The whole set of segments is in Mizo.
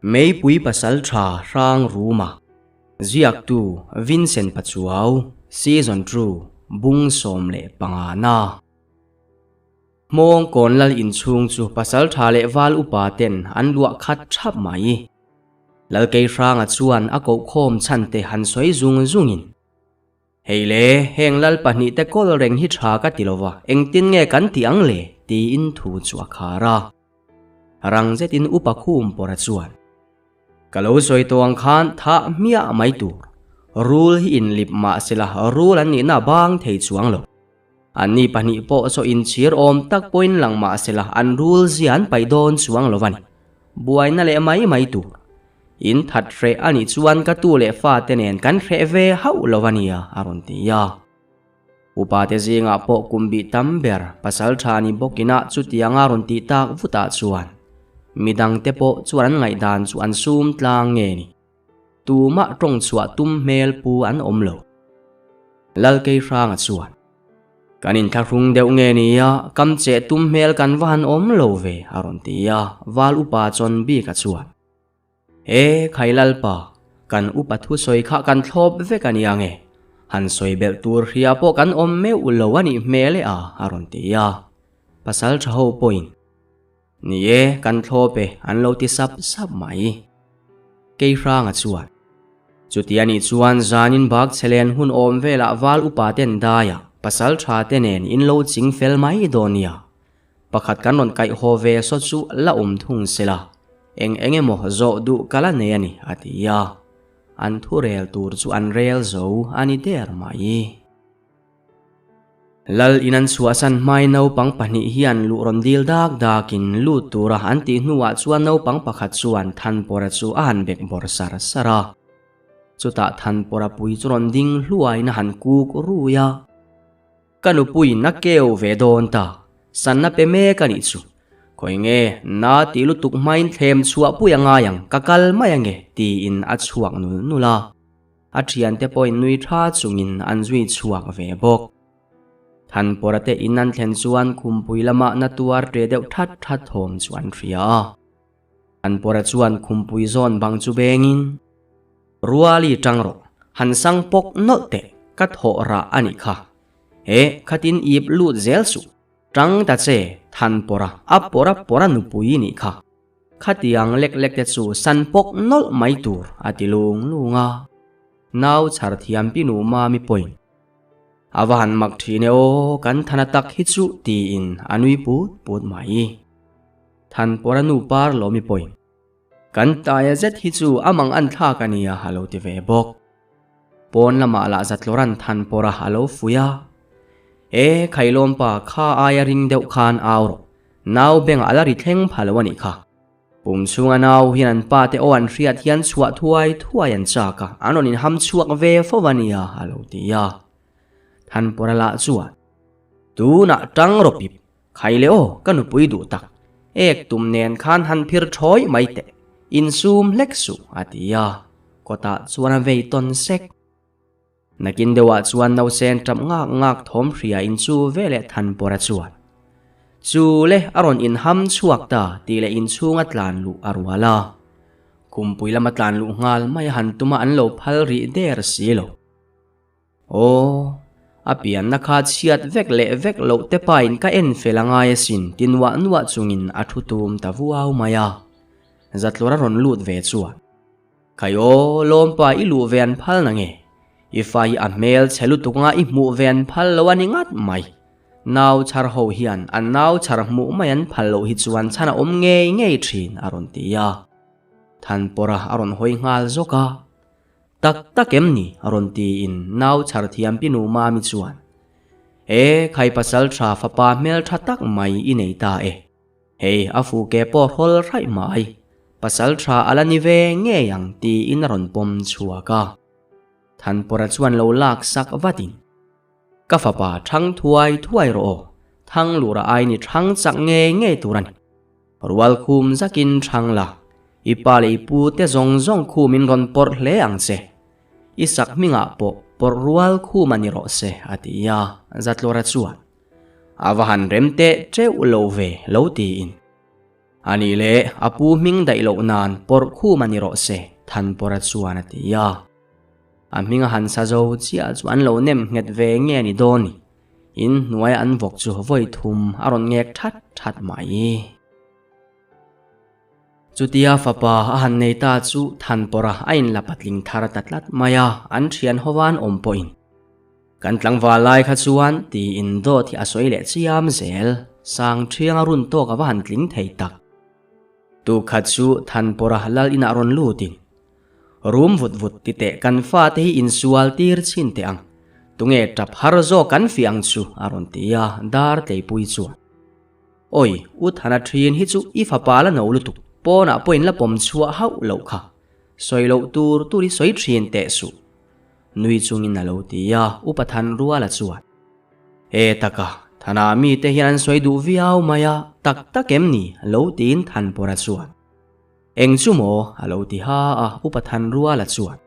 Meipui Pasaltha Hrang Ruma, Ziaktu Vincent Pachuau, Season ii, Bung 15 na. Hmawng kawn lal inchhung chu pasaltha leh val upa ten an luah khat thap mai. Lalkeihranga chuan a kohkhawm chhan te han sawi zung zungin. Hei le, heng lal pahnihte kawl reng hi tha ka ti lova, engtin nge kan tih ang le? tiin thu chu a khar a. Rang zetin upa khum pawra chuan, Ka lo sawi tawh ang khan thah hmiah mai tur. Rul hi inlip mah sela rul an nihna a bang thei chuang lo. Anni pahnih pawh saw inchhir awm tak pawhin lang mah sela an rul zia an paih dawn chuang lo a ni. Buaina leh mai mai tur. In that hreh a nih chuan ka tu leh fate nen kan hreh ve hauh lo a nia, a rawn ti a. Upate zingah pawh kum bih tam ber pasal tha ni bawkina chutianga rawn tih tak vutah chuan midangte pawh chuan an ngaihdan chu an sum tlang nge ni. Tumah tawng chhuah tum hmel pu an awm lo. Lalkeihranga chuan. Kan inthlahrung deuh nge nia, kam cheh tum hmel kan va han awm lo ve, a rawn ti a, Val upa chawn bik a chuan. E, khai Lalpa, kan upa thusawi kha kan thlawp vek a nia nge, han sawi belh tur hria pawh kan awm meuh lo a nih hmel e a, a rawn ti a. Pasal tha ho pawhin, Ni e, kan thlawp e, an lo ti sap sap mai. Keihranga chuan, Chuti a nih chuan zanin bak chhelen hun awm velah val upa ten daiah pasal tha te nen in lo ching fel mai dawn nia. Pakhat kan rawn kaih haw ve saw chu la awm thung sela, eng eng emaw zawh duh ka la nei a ni, a ti a. An thu rel tur chu an rel zo a ni der mai. Lal in an chhuahsan hmai naupang pahnih hian luh rawn dil dak dakin lut tura an tih hnuah chuan naupang pakhat chuan Thanpawra chu a han bek bawr sar sar a. Chutah Thanpawra pui chu rawn ding hluaiin a han kuk rui a. Ka nupuiin a keu ve dawn ta, sanna pe mek a nih chu. Khawi nge, na ti lutuk hmain thlem chhuahpui a ngai ang, ka kal mai ange, tiin a chhuak nul nul a. A thiante pawhin nui tha chungin an zui chhuak ve bawk. Thanpawra te in an thlen chuan khumpui lama na tuar ṭe deuh that that thawm chu an hria a. Thanpawra chuan khumpui zawn bang chu bengin, Ruali ṭang rawh, han sang pawk nawlh teh, ka thawh rah a nih kha. He, khatin ip lut zel suh, ṭang ta che, Thanpawra, a pawra pawra nupui nih kha. Khatiang lek lek te chu san pawk nawlh mai tur a ti lung lung a. Nau chhar thiam pi nu mami pawhin, A va han mak thin e aw, kan thana tak hi chu tiin a nui put put mai. Thanpawra nu par lawmi pawhin, Kan taia zet hi chu a mang an thlak a nia a lo ti ve bawk. Pawn lamah lah Zatlawran Thanpawra a lo fuih a. E, Khailawmpa kha aia ring deuh khan au rawh. Nau bengah a la ri thleng pha lo a nih kha. Pum chhunga nau hian an pa te aw an hriat hian chhuah thuai thuai an chak a, an rawn inham chhuak ve fo a nia a lo ti a. Thanpawra lah chuan, Tunah tang rawpip, khai leh aw ka nupui duh tak, ek tum nen khan han phir thawi mai teh, insum hlek suh a ti a, kawtah chuan a vei tawn sek. Nakin deuhah chuan nausen tap ngak ngak thawm hria in chu veleh Thanpawra chuan, Chu le a rawn inham chhuak ta tih leh inchhunga tlan luh a rual a. Khumpui lama tlan luh nghal mai a han tuma an lo phal rih der si lo. Aw, a pianna kha chhiat vek leh vek loh te pain ka en fel a ngai asin ti nuah nuah chungin a thu tum ta vuau mai a. Zatlawr a rawn lut ve chuan. Khai aw, lawmpa i luh ve an phal na nge? I fa hi a hmel chhe lutuk nga i hmuh ve an phal lo a ni ngat mai. Nau chhar ho hian an nau chhar hmuh mai an phal loh hi chuan chhan a awm ngei ngei thin a rawn ti a. Thanpawra a rawn hawi nghal zawk a. Tak tak em ni? a rawn tiin nau chhar thiam pi nu Mami chuan, E, khai pasal tha fapa hmel tha tak mai i nei ta e. Hei a fu ke pawh hrawl hraih mai, pasal tha a la ni ve ngei ang tiin a rawn pawm chhuak a. Thanpawra chuan lo lak sak vatin, Ka fapa thang thuai thuai rawh aw, thang lura ai ni thang chak ngei ngei tur a ni. Rual khum zakin thang la, i pa leh i pu te zawng zawng khum in rawn pawrh hle ang che. I sak hmingah pawh pawrh rual khum a ni rawh se a ti a, Zatlawra chuan. A va han rem teh teuh lo ve lo tiin. A nih leh a pu hming daih loh nan pawrh khum a ni rawh se, Thanpawra chuan a ti a. A hming a han sa zo chiah chu an lo nem nghet ve nge ni dawn ni? In hnuaia an vawk chu vawi thum a rawn ngek that that mai. Chutia fapa a han nei ta chu Thanpawra a inla patling thar ta tlat mai a, an thian hovan awm pawhin kan tlangval lai kha chuan tiin dawt hi a sawi leh chiam zel, sang thianga run tawk a va han tling thei tak. Tukhat chu Thanpawra lal inah rawn lutin Rum vut vut ti teh kan fate hi insual tir chhin teh ang, tunge tap har zawk kan fih ang chu a rawn ti a, dar tleipui chuan. Awi, U Thana thin hi chu i fapa la no lutuk, pawnah pawhin la pawm chhuah hauh loh kha. Sawi loh tur tur i sawi thin teh suh. Nui chungin a lo ti a, Upa Thanruala chuan, E taka, Thana mite hian an sawi duh viau mai a, tak tak em ni? lo tiin Thanpawra chuan, Eng chu maw? a lo ti ha a, Upa Thanruala chuan,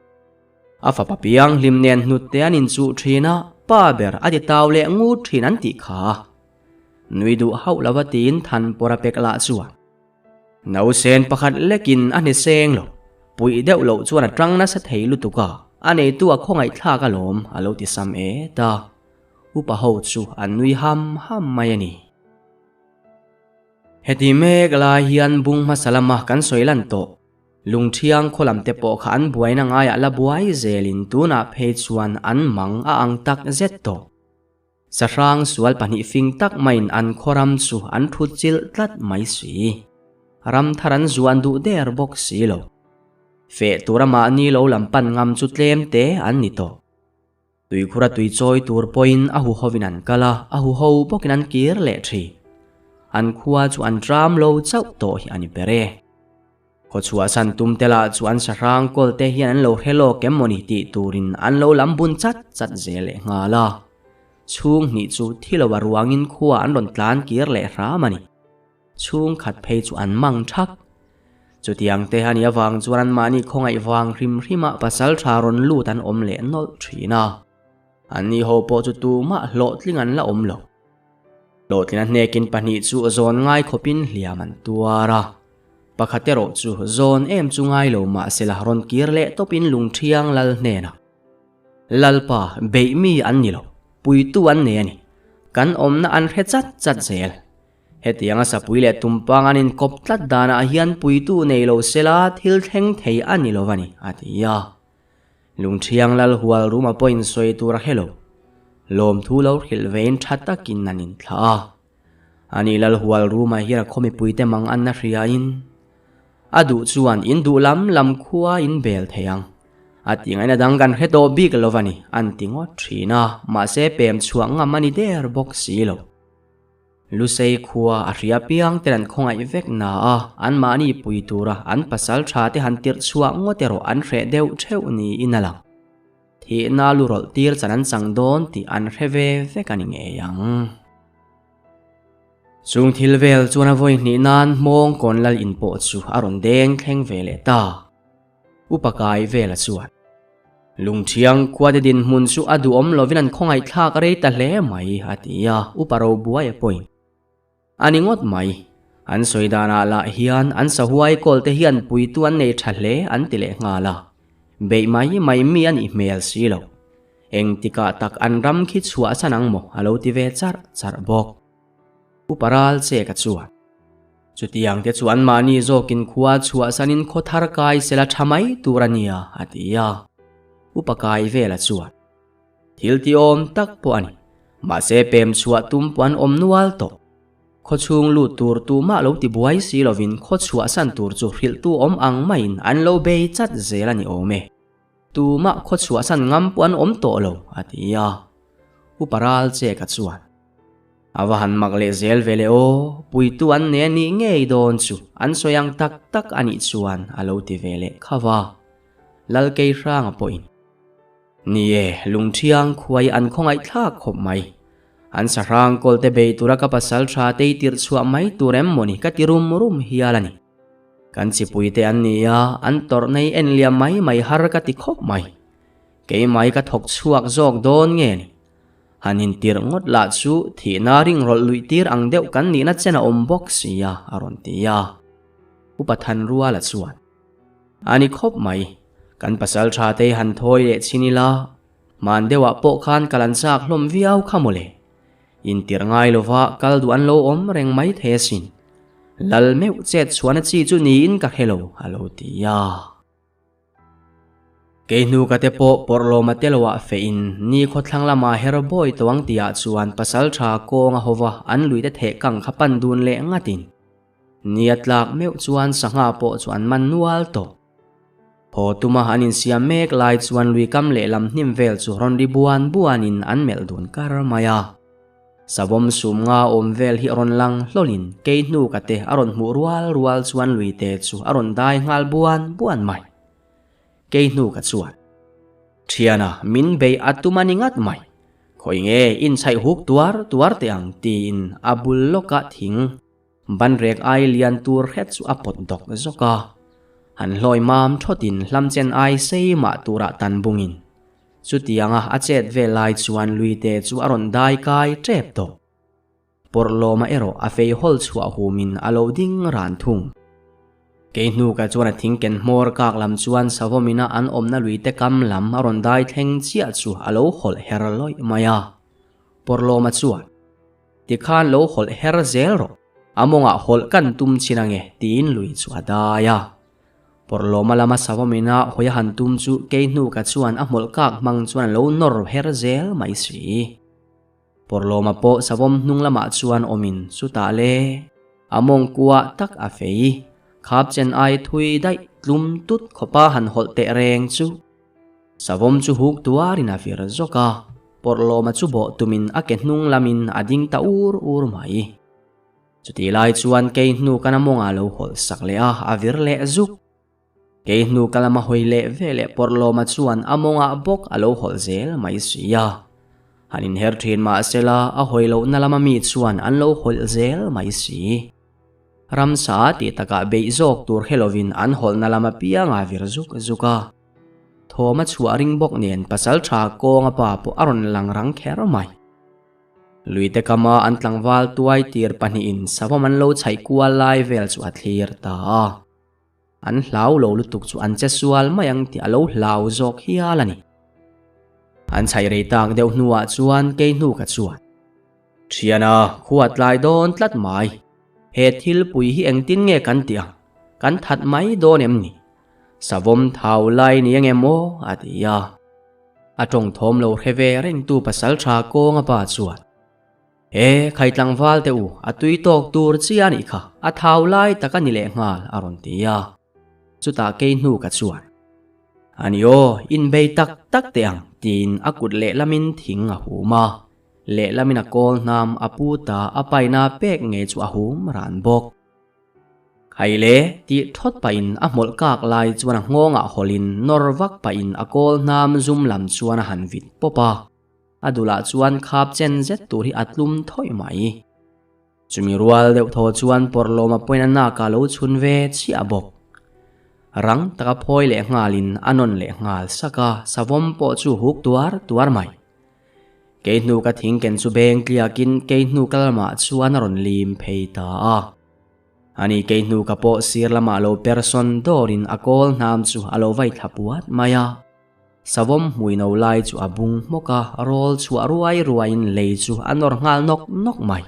A fapa piang hlim nen hnute an inchuh thin a, pa ber a ti tau leh ngut thin an tih kha. Nui duh hauh lova tiin Thanpawra pek lah chuan Nausen pakhat lekin a hni seng lo, puih deuh loh chuan a tang nasa thei lutuk a, a neitu a khawngaih thlak alawm a lo ti sam et a. Upa ho chu an nui ham ham mai a ni. Heti mek lai hian bung hmasa lama kan sawi lan tawh, Lungthiang khaw lam te pawh kha an buaina ngaiah la buai zelin tunah phei chuan an mang a ang tak zet tawh. Sahrang sual pahnih fing tak maiin an khawram chu an thut chilh tlat mai si. Ram thar an zuan duh der bawk si lo. Feh tura mahni lo lam pan ngam chu tlem te an ni tawh. Tuikhura tui chawi tur pawhin a huhovin an kal a, a huho bawkin an kir leh thin. An khua chu an tram lo chauh tawh hi a ni ber e. Khawchhuahsan tum te lah chu an sahrang kawl te hian an lo hre lawk em mawni tih turin an lo lam bun chat chat zel leh nghal a. Chhung hnih chu thi lo a ruangin khua an rawn tlan kir leh hram a ni. Chhung khat phei chu an mang thak. Chutiang te a nih avang chuan anmahni khawngaih vang hrim hrimah pasal tha rawn lut an awm leh nawlh thin a. Anni ho pawh chu tumah hlawhtling an la awm lo. Hlawhtlina hnekin pahnih chu zawn ngai khawpin hliam an tuar a. Pakhat erawh chu zawn em chu ngai lo mahsela rawn kir leh tawpin lungthiang lal hnenah, Lalpa, beih mi an ni lo, puitu an nei a ni. Kan awmna an hre chat chat zel. Hetianga sapui leh tumpang an inkawp tlat danah hian puitu nei lo sela thil thleng thei a ni lo a ni, a ti a. Lungthiang lal hual ruma pawhin sawi tur a hre lo. Lawmthu lo hrilh vein tha takin an inthlah a. Ani lal hual ruma hian a khaw mipuite mang an na hriain a duh chuan in duh lam lam khua in bel thei ang. A ti ngaihna dang kan hre tawh bik lo a ni, an ti ngawt thin a, mahse pem chhuah ngam a ni der bawk si lo. Lusei khua a hria piang ten an khawngaih vek na a, anmahni pui tura an pasal tha te han tirh chhuah ngawt erawh an hreh deuh theuh niin a lang. Thihna lu rawlh tir chan an chang dawn tih an hre ve vek a ni ngei ang. Chung thil vel chuan a vawi hnih nan hmawng kawn lal in pawh chu a rawn deng thleng ve leh ta. Upa kai vela chuan Lungthiang khuate dinhmun chu a duhawm lovin an khawngaihthlak rei ta hle mai a ti a, Upa Robuaia pawhin a ni ngawt mai. An sawi danah lah hian an sahuai kawl te hian puitu an nei tha hle an ti leh nghal a, beih mai mai mi a nih hmel si lo. Engtikah tak an ram khi chhuahsan ang maw a lo ti ve charh charh bawk. Upa ral che ka chuan. Chutiang te chu anmahni zawkin khua chhuahsanin khaw thar kai sela tha mai tur a nia, a ti a. Upa kai vela chuan, Thil ti awm tak pawh a ni. Mahse pem chhuah tum pawh an awm nual tawh. Khaw chhung lut tur tumah lo ti buai si lovin khaw chhuahsan tur chu hrilhtu awm ang maiin an lo bei chat zel a ni awm e. Tumah khaw chhuahsan ngam pawh an awm tawh lo, a ti a. Upa ral che ka chuan. A va han mak leh zel ve le aw, puitu an nei a nih ngei dawn chu an sawi ang tak tak a nih chuan a lo ti ve leh kha va. Lalkei hranga pawhin. Ni e, lungthiang khuai an khawngaih thlak khawp mai. An sahrang kawlte bei tura ka pasal tha tei tirh chhuah mai tur em mawni ka ti rum rum hial a ni. Kan chipuite an ni a, an tawrh nei en liam mai mai har ka ti khawp mai. Keimai ka thawk chhuak zawk dawn nge ni? Han intirh ngawt lah chu thihna ring rawlh luih tir ang deuh kan nihna chen a awm bawk sia, a rawn ti a. Upa Thanruala chuan, A ni khawp mai, kan pasaltha te han thawi leh chhin ila, hman deuhah pawh khan kal an chak hlawm viau kha mawle. Intirh ngai lova kal duh an lo awm reng mai thei asin. Lal meuh chet chhuahna chi chu niin ka hre lo, a lo ti a. Kei hnu ka te pawh pawrhlawma te loah feh in ni khawthlang lama her bawi tawang tihah chuan pasaltha kawng a hova an lui te theh kang kha pan dun leh ngat in ni a tlak meuh chuan sangha pawh chu an man nual tawh. Haw tuma an insiam mek lai chuan lui kam lehlam hnim vel chu rawn ri buan buan in an melh dun kar mai a. Savawm sum nga awm vel hi a rawn lang hlawlin kei hnu ka te a rawn hmuh rual rual chuan lui te chu a rawn dai nghal buan buan mai. Kei hnu ka chuan, Thiana, min bei a tum a ni ngat mai. Khawi nge inchhaih huk tuar tuar teh ang tiin a bul lawkah thing Banrek ai lian tur hret chu a pawt dawk zawk a, han hlawi mam thawtin hlamchen ai sei mah turah tan bungin chutianga a chet vel lai chuan luite chu a rawn dai kai tep tawh. Pawrhlawma erawh a fei hawl chhuah humin a lo ding ran thung. Kei hnuka chuan a thingken hmawr kak lam chuan savawmina an awmna luite kam lam a rawn dai thleng chiah chu a lo hawlh her lawih mai a. Pawrhlawma chuan. Tikhan lo hawlh her zel rawh, a mawngah hawlh kan tum chin ange tiin lui chu a dai a. Pawrhlawma lama savawmina hawi a han tum chu kei hnuka chuan a hmawlh kak hmang chuan a lo nawr her zel mai si. Pawrhlawma pawh savawm hnung lamah chuan awmin chutah le a mawng kuah tak a fei, khap chen ai thui daih tlum tut khawpa han hawlh teh reng chu. Savawm chu huk tuarin a vir zawk a, pawrhlawma chu bawh tumin a ke hnung lamin a ding ta ur ur mai. Chutih lai chuan kei hnu kan a mawngah lo hawlh sak leh a, a vir leh zuk. Kei hnu ka lama hawi leh ve leh pawrhlawma chuan a mawngah bawk a lo hawlh zel mai si a. Han inher thin mah sela a hawi lohna lama mi chuan an lo hawlh zel mai si. Ramsa tih takah beih zawk tur hre lovin an hawlhna lam apianga vir zuk zuk a. Thawm a chhuah ring bawk nen pasaltha kawnga pa pawh a rawn lang rang kher mai. Luite kama an tlangval tuai tir pahnihin savawm an lo chhaih kual lai vel chu a thlir ta a. An hlau lo lutuk chu an che sual mai ang tih a lo hlau zawk hial a ni. An chhaih rei tak deuh hnuah chuan kei hnu ka chuan. Thiana, khua tlai dawn tlat mai. He thil pui hi engtin nge kan tih ang? Kan that mai dawn em ni? Savawm thau lai ni ange maw? a ti a. A tawng thawm lo hre ve rengtu pasal tha kawnga pa chuan, He khai tlangval te u, a tui tawk tur chi a nih kha, a thau lai tak a ni leh nghal, a rawn ti a. Chutah kei hnu ka chuan, A ni aw, inbei tak tak teh ang, tiin a kut lehlamin thing a hum a. Lehlamin a kawl hnam a pu ta a paina pek ngei chu a hum ran bawk. Khaile tih thawt pahin a hmawlh kak lai chuan a nghawngah hawlhin nawr vak pahin a kawl hnam zum lam chuan a han vit pawp a. A dulah chuan khap chen zet tur hi a tlum thawih mai. Chumi rual deuh thaw chuan pawrhlawma pawhin a nak ah lo chhun ve chiah bawk. Rang taka phawi leh nghalin a nawn leh nghal sak a, savawm pawh chu huk tuar tuar mai. Kei hnu ka thing ken chu beng tliakin kei hnu ka lamah chuan a rawn lim phei ta a. Ani kei hnu ka pawh sir lamah lo person dawrin a kawl hnam chu a lo vai thla puat mai a. Savawm hmui no lai chu a bung hmawk a, rawl chhuah ruai ruaiin lei chu a nawr nghal nawk nawk mai.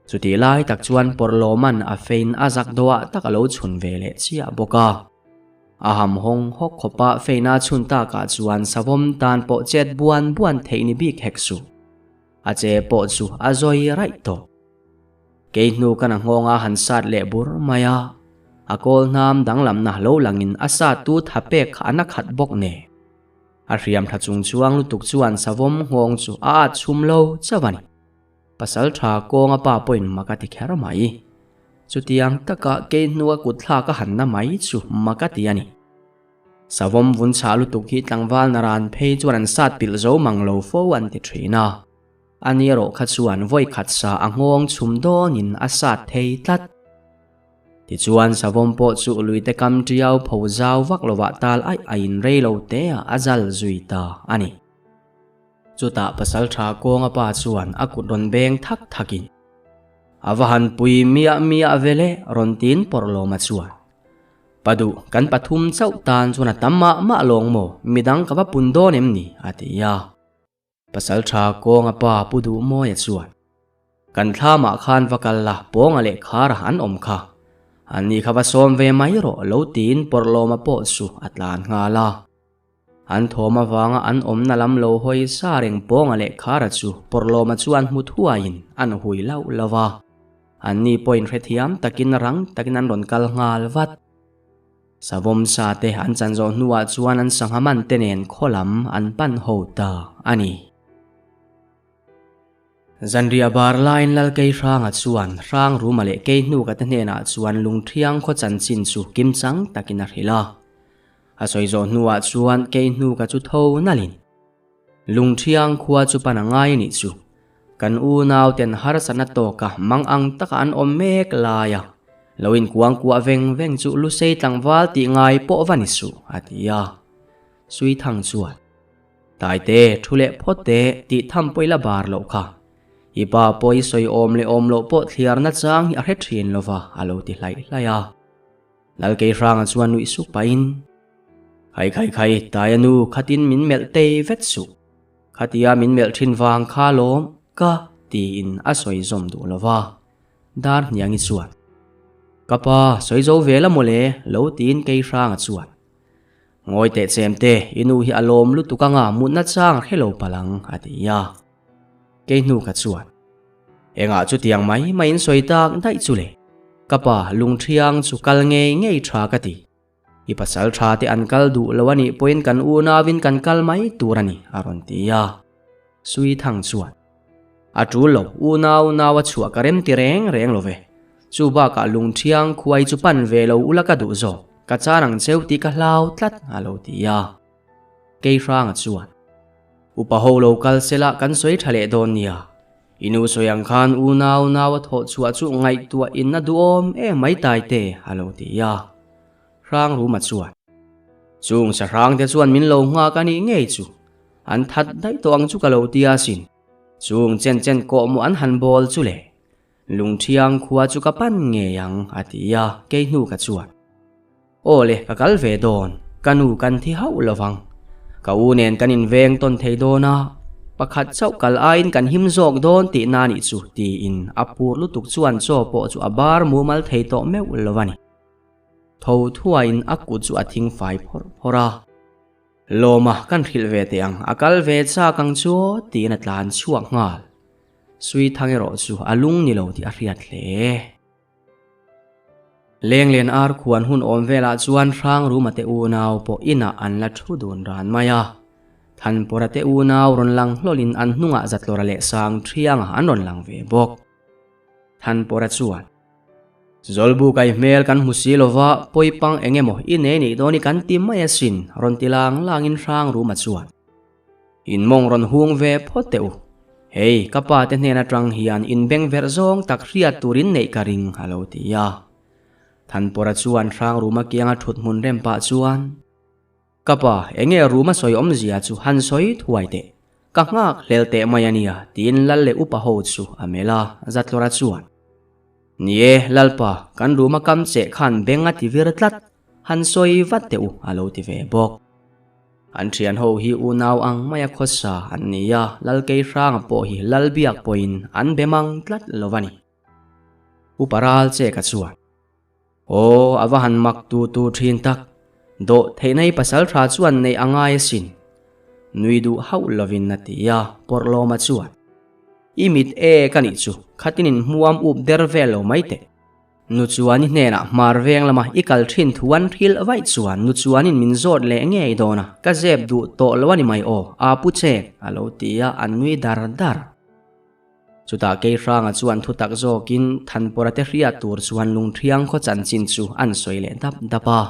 Chutih lai tak chuan Pawrhlawman a fein a zak dawhah tak a lo chhun ve leh chiah bawk a. A ham hawng hawk khawpa feina chhun takah chuan savawm tan pawh chet buan buan theih ni bik hek suh. A che pawh chu a zawi raih tawh. Kei hnu kan a nghawnga han sat leh bur mai a, a kawl hnam danglamna lo langin a sat tu tha pek kha a na khat bawk nen. A hriam tha chung chuang lutuk chuan savawm nghawng chu a at chhum lo chauh a ni. Pasal tha kawnga pa pawhin mak a ti kher mai. Chutiang taka kei hnua kut thlak a han na mai chu mak a ti a ni. Savawm vun chhah lutuk hi tlangval naran phei chuan an sat pilh zo mang lo fo an ti thin a. Ani erawh kha chuan vawi khat sa a nghawng chhum dawnin a sat thei tlat. Tichuan savawm pawh chu luite kam tiau pho zau vak lovah tal aih aiin rei lo teah a zal zui ta a ni. Chutah pasalṭha kawnga pa chuan a kut rawn beng thak thakin. A va han pui miah miah ve le rawn tiin Pawrhlawma chuan. Pa duh, kan pathum chauh tan chuan a tam mah mah lawng maw, midang ka va pun dawn em ni? a ti a. Pasal tha kawnga pa Pu Duhmawia chuan, Kan thlamah khan va kal la, pawnga leh khara an awm kha. An ni kha va sawm ve mai rawh lo tiin Pawrhlawma pawh chu a tlan nghal a. An thawm avanga an awmna lam lo hawi sa reng pawnga leh khara chu Pawrhlawma chuan hmu thuaiin an hui lauh lauh a. An ni pawhin hrethiam takin rang takin an rawn kal nghal vat. Savawm sa te an chan zawh hnuah chuan an sangha man te nen khaw lam an pan ho ta a ni. Zanriah bar laiin Lalkei Hranga chuan Hrang Ruma leh Kei Hnuka te hnenah chuan Lungthiang khaw chanchin chu kimchang takin a hrilh a. A sawi zawh hnuah chuan Kei Hnuka chu tho nalhin, Lungthiang khua chu pan a ngai a nih chu. Kan unau ten harsatna tawka mang ang taka an awm mek lai a, lo inkuang kuah veng veng chu Lusei tlangval tih ngai pawh va ni suh, a ti a. Suithang chuan, Taite, thu leh phawt teh tih tham pawh i la bar loh kha. I pa pawh i sawi awm leh awm loh pawh thliarna chang hi a hre thin lova, a lo ti hlaih hlaih a. Lalkei hranga chuan nuih suk pahin, Khai khai khai, Taia nu khatin min melh tei vet suh. Khatia min melh thin vang kha lawm ka tiin a sawi zawm duh lo va. Dar hniangi chuan, Ka pa, sawi zo ve la mawle, lo tiin kei hranga chuan, Ngawi teh chem te, i nu hi a lawm lutuk anga mutna chang a hre lo palh ang, a ti a. Kei hnu ka chuan, Engah chutiang mai mai in sawi tak daih chu le? Ka pa lungthiang chu kal ngei ngei tha ka ti. I pasal tha te an kal duh lo a nih pawhin kan unauin kan kal mai tur a ni, a rawn ti a. Sui Thang chuan, A tul lo, unau nau a chhuah ka rem ti reng reng lo ve. Chu bakah lungthiang khuai chu pan ve lo ula ka duh zawk, ka chan ang cheu tih ka hlau tlat, a lo ti a. Kei hranga chuan, Upa ho lo kal sela kan sawi tha leh dawn nia. I nu sawi ang khan unau nau a thawh chhuah chu ngaihtuah in a duhawm em mai tai te, a lo ti a. Hrang Ruma chuan, Chung sahrang te chuan min lo nghak a nih ngei chu, an that daih tawh ang chu ka lo ti asin. Chung chen chen kawh maw an han bawl chu le. Lungthiang khua chu ka pan ngei ang, a ti a, kei hnu ka chuan. Aw le, ka kal ve dawn, ka nu kan thi hauh lo vang. Ka u nen kan inveng tawn thei dawn a, pakhat chauh kal aiin kan him zawk dawn tihna nih chu, tiin a phur lutuk chuan chaw pawh chu a bar mumal thei tawh meuh lo a ni. Tho thuaiin a kut chu a thing fai phawrh phawrh a. Lawma kan hrilh ve teh ang, a kal ve chak ang chu aw, tiin a tlan chhuak nghal. Suithang erawh chu a lung ni lo tih a hriat hle. Lenglen ar khuan hun awm velah chuan Hrangruma te unau pawh inah an la thu dun ran mai a. Thanpawra te unau rawn lang hlawlin an hnungah Zatlawra leh Sangthianga an rawn lang ve bawk. Thanpawra chuan, Zawlbu kai hmel kan hmu si lova, pawipang eng emaw i nei neih dawn i kan ti mai asin, rawn ti lang langin Hrangruma chuan, In mawng rawn hung ve phawt teh u. Hei, ka pa te hnen atang hian in beng verh zawng tak hriat tur in neih ka ring, a lo ti a. Thanpawra chuan hrang ruma kianga thut hmun rem pah chuan, Ka pa, enge ruma sawi awmzia chu han sawi thuai teh. Ka nghak hlel teh mai a nia, tiin lal leh upa ho chu a melh a, Zatlawra chuan, Ni e, Lalpa, kan ruma kam cheh khan beng a ti vir tlat, Han sawi vat teh u, a lo ti ve bawk. An thian ho hi unau ang maia khawsa an ni a, Lalkei hranga pawh hi Lalbiak pawhin an be mang tlat lo a ni. Upa ral che ka chuan, Aw, a va han mak tu tu thin tak, dawh theihna hi pasal tha chuan neih a ngai asin. Nui duh hauh lovin a ti a, Pawrhlawma chuan, I mit e ka nih chu, khatin inhmuam up der vel lo mai teh. Nu chuan i hnenah hmar veng lama i kal thin thu an hrilh vaih chuan nu chuanin min zawt leh ngei dawn a, ka zep duh tawh lo a ni mai aw, aa pu chek, a lo ti a, an nui dar dar. Chutah Keihranga chuan thu tak zawkin Thanpawra te hriat tur chuan Lungthiang khaw chanchin chu an sawi leh dap dap a.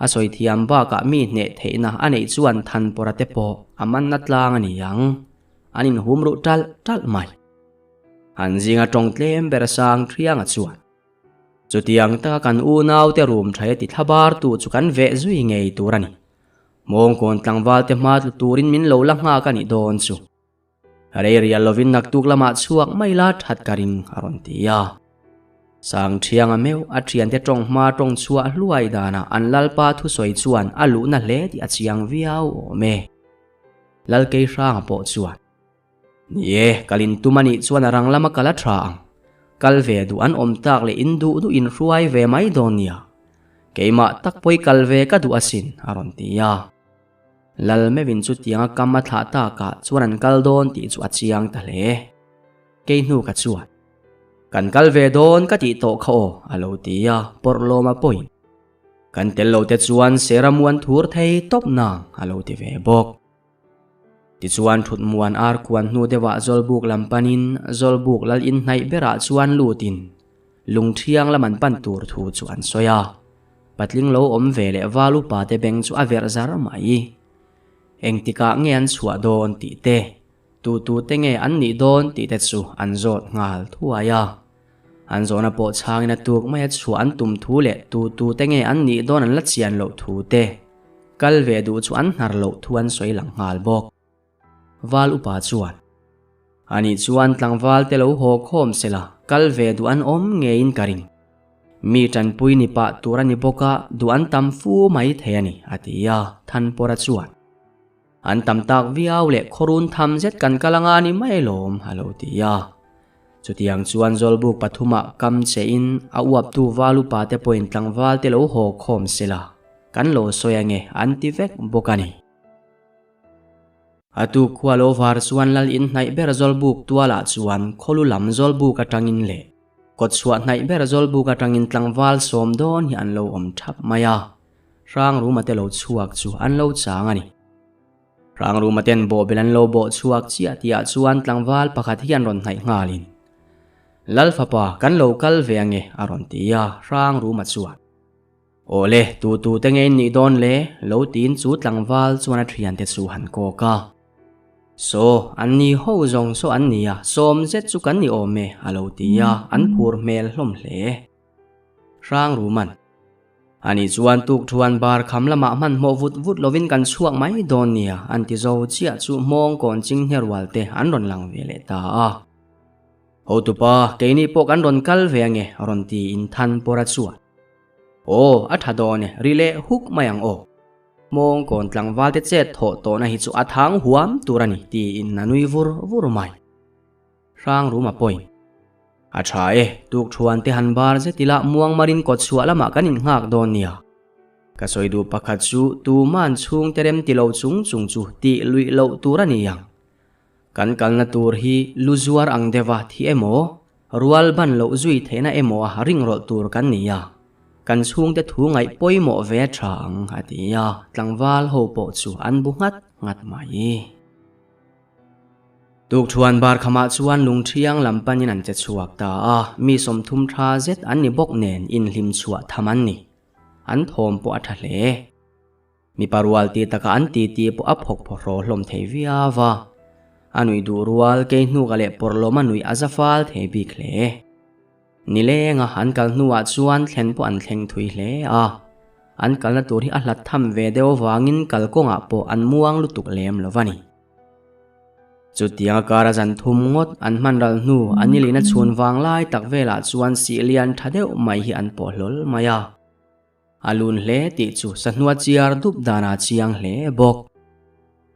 A sawi thiam bakah mi hneh theihna a neih chuan Thanpawra te pawh a manna tlang a ni ang, an inhum ruh ṭalh ṭalh mai. An zinga tawng tlem ber sang thianga chuan, Chutiang taka kan unaute rum thaia ti thlabartu chu kan veh zui ngei tur a ni. Mawngkawn tlangvalte hma tlu turin min lo la nghak a nih dawn chu. Rei rial lovin naktuk lamah chhuak mai la that ka ring a rawn ti a. Sangthianga meuh a thiante tawng hma tawng chhuah hluai danah an lalpa thusawi chuan a luhna hle tih a chiang viau awm e. Lalkeihranga pawh chuan. Ni e, kal in tum a nih chuan a rang lama kal a tha ang. Kal ve duh an awm tak leh in duh duh in hruai ve mai dawn nia. Keimah tak pawh i kal ve ka duh asin, a rawn ti a. Lal meuhin chutianga kam a thlah takah chuan an kal dawn tih chu a chiang ta hle. Kei hnu ka chuan, Kan kal ve dawn ka tih tawh kha aw, a lo ti a, pawrh lawma pawhin. Kan tel lo te chuan Sera muan thur thei tawp nang, a lo ti ve bawk. Tichuan thut muan ar kuan hnu deuhah Zawlbuk lam panin Zawlbuk lal in hnaih berah chuan lutin lungthiang lam an pan tur thu chu an sawi a. Patling lo awm ve leh val upa te beng chu a verh zar mai. Engtikah nge an chhuah dawn tih te, tu tu te nge an nih dawn tih te chu an zawt nghal thuai a. An zawhna pawh chhangin a tuk mai a chhuah an tum thu leh tu tu te nge an nih dawn an la chian loh thu te, kal ve duh chu an hnar loh thu an sawi lang nghal bawk. Val upa chuan, Anih chuan tlangval te lo haw khawm se la, kal ve duh an awm ngeiin ka ring. Mi tanpui ni pah tur a ni bawk a, duh an tam fu mai thei a ni, a ti a, Thanpawra chuan. An tam tak viau leh khawrun tham zet kan kal anga ni mai lawm, a lo ti a. Chutiang chuan Zawlbuk pathumah kam che in a uaptu val upa te pawhin tlangval te lo haw khawm se la, kan lo sawi ange an ti vek bawk a ni. A tuk khua lo var chuan lal in hnaih ber Zawlbuk tualah chuan khawlu lam Zawlbuk atangin leh kawtchhuah hnaih ber Zawlbuk atangin tlangval sawm dawn hi an lo awm thap mai a. Hrangruma te lo chhuak chu an lo chang a ni. Hrangruma ten bawhbel an lo bawh chhuak chiah tihah chuan tlangval pakhat hian rawn hnaih nghalin, Lal fapa, kan lo kal ve ange, a rawn ti a, Hrangruma chuan, Awle, tu tu te nge in nih dawn le? lo tiin chu tlangval chuan a thiante chu han kawk a. Saw, an ni ho zawng saw an ni a, sawm zet chu kan ni awm e, a lo ti a, an phur hmel hlawm hle. Hrangruman. Ani chuan tuk thuan bar kham lamah hmanhmawh vut vut lovin kan chhuak mai dawn nia an ti zo chiah chu hmawng kawn ching hne rual te an rawn lang ve leh ta a. Hotupa, keini pawh kan rawn kal ve ange rawn tiin Thanpawra chuan, Aw, a tha dawn e, ri leh huk mai ang aw. Hmawng kawn tlangval te chet thawh tawhna hi chu a thang huam tur a ni tiin a nui vur vur mai. Hrangruma pawhin, A tha e, tukthuan te han bar zet ila muangmarin kawtchhuah lamah kan innghak dawn nia. Ka sawi duh pakhat chu tuman chhungte rem ti lo chung chung chu tih luih loh tur a ni ang. Kan kalna tur hi lu zuar ang deuha thi emaw, rual ban loh zui theihna emaw a ringrawlh tur kan ni a, kan chhungte thu ngaih pawimawh ve a tha ang, a ti a, tlangval ho pawh chu an bu nghat nghat mai. Tukthuan bar khamah chuan lungthiang lam panin an che chhuak ta a, mi 30 tha zet an ni bawk nen inhlim chhuah tham an ni. An thawm pawh a tha hle. Mipa rual ti taka an titi pawh a phawk phawhraw hlawm thei viau a. A nuih duh rual kei hnuka leh pawrhlawm a nuih a za fal thei bik hle. Nilenga an kal hnuah chuan thlen pawh an thleng thui hle a. An kalna tur hi a hlat tham ve deuh avangin kalkawngah pawh an muang lutuk lem lo va ni. Chutianga kara zan thum ngawt an hman ral hnu an nilina chhun vang lai tak velah chuan sih lian tha deuh mai hi an pawh hlawl mai a. A lun hle tih chu sahnua chiar dup danah chiang hle bawk.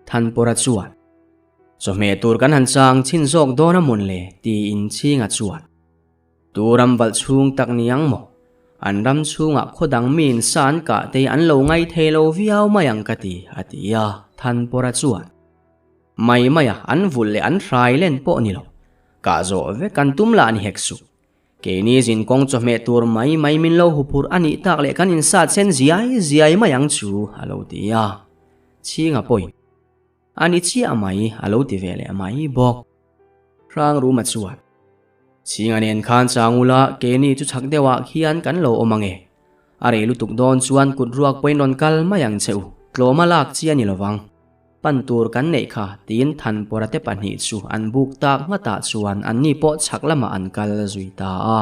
Thanpawra chuan, Chawhmeh tur kan han chang chhin zawk dawn a mawn le? tiin Chhinga chuan, Tu ram valh chhung tak ni ang maw? An ram chhungah khaw dang miin sa an kah te an lo ngai thei lo viau mai ang ka ti, a ti a, Thanpawra chuan, Mai maia an vulh leh an hrai len pawh ni lo, kah zawh vek an tum lah ni hek suh. Keini zinkawng chawhmeh tur mai mai min lo huphurh a nih tak leh kan insat sen ziai ziai mai ang chu, a lo ti a. Chhinga pawhin, A ni chiah mai, a lo ti ve leh mai bawk. Hrangruma chuan, Chhinga nen khan chang ula, keini chu chhak deuhah khian kan lo awm ang e. A rei lutuk dawn chuan kut ruak pawhin rawn kal mai ang che u, tlawma lak chi a ni lovang. Pan tur kan neih kha, tiin Thanpawra te pahnih chu an buk tak nghatah chuan anni pawh chhak lamah an kal zui ta a.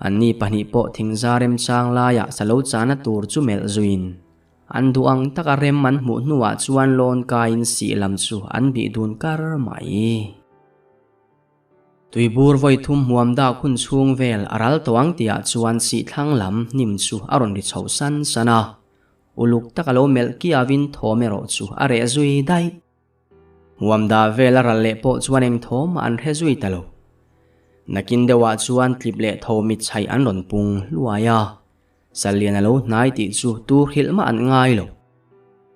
Anni pahnih pawh thingza remchang laiah sa lo chahna tur chu melh zuiin. An duh ang taka rem an hmuh hnuah chuan lawn kaiin sih lam chu an bih dun kar mai. Tuibur vawi thum hmuam dak hun chhung vel a ral tawh ang tihah chuan sih thlang lam hnim chu a rawn ri chho san san a. Uluk taka lo melh kiauin thawm erawh chu a reh zui daih. Hmuam dah vel a ral leh pawh chuan eng thawm an hre zui ta lo. Nakin deuhah chuan tlip leh tho mitchhaih an rawn pung hluai a, Salian a lo hnai tih chu tur hrilh mah an ngai lo.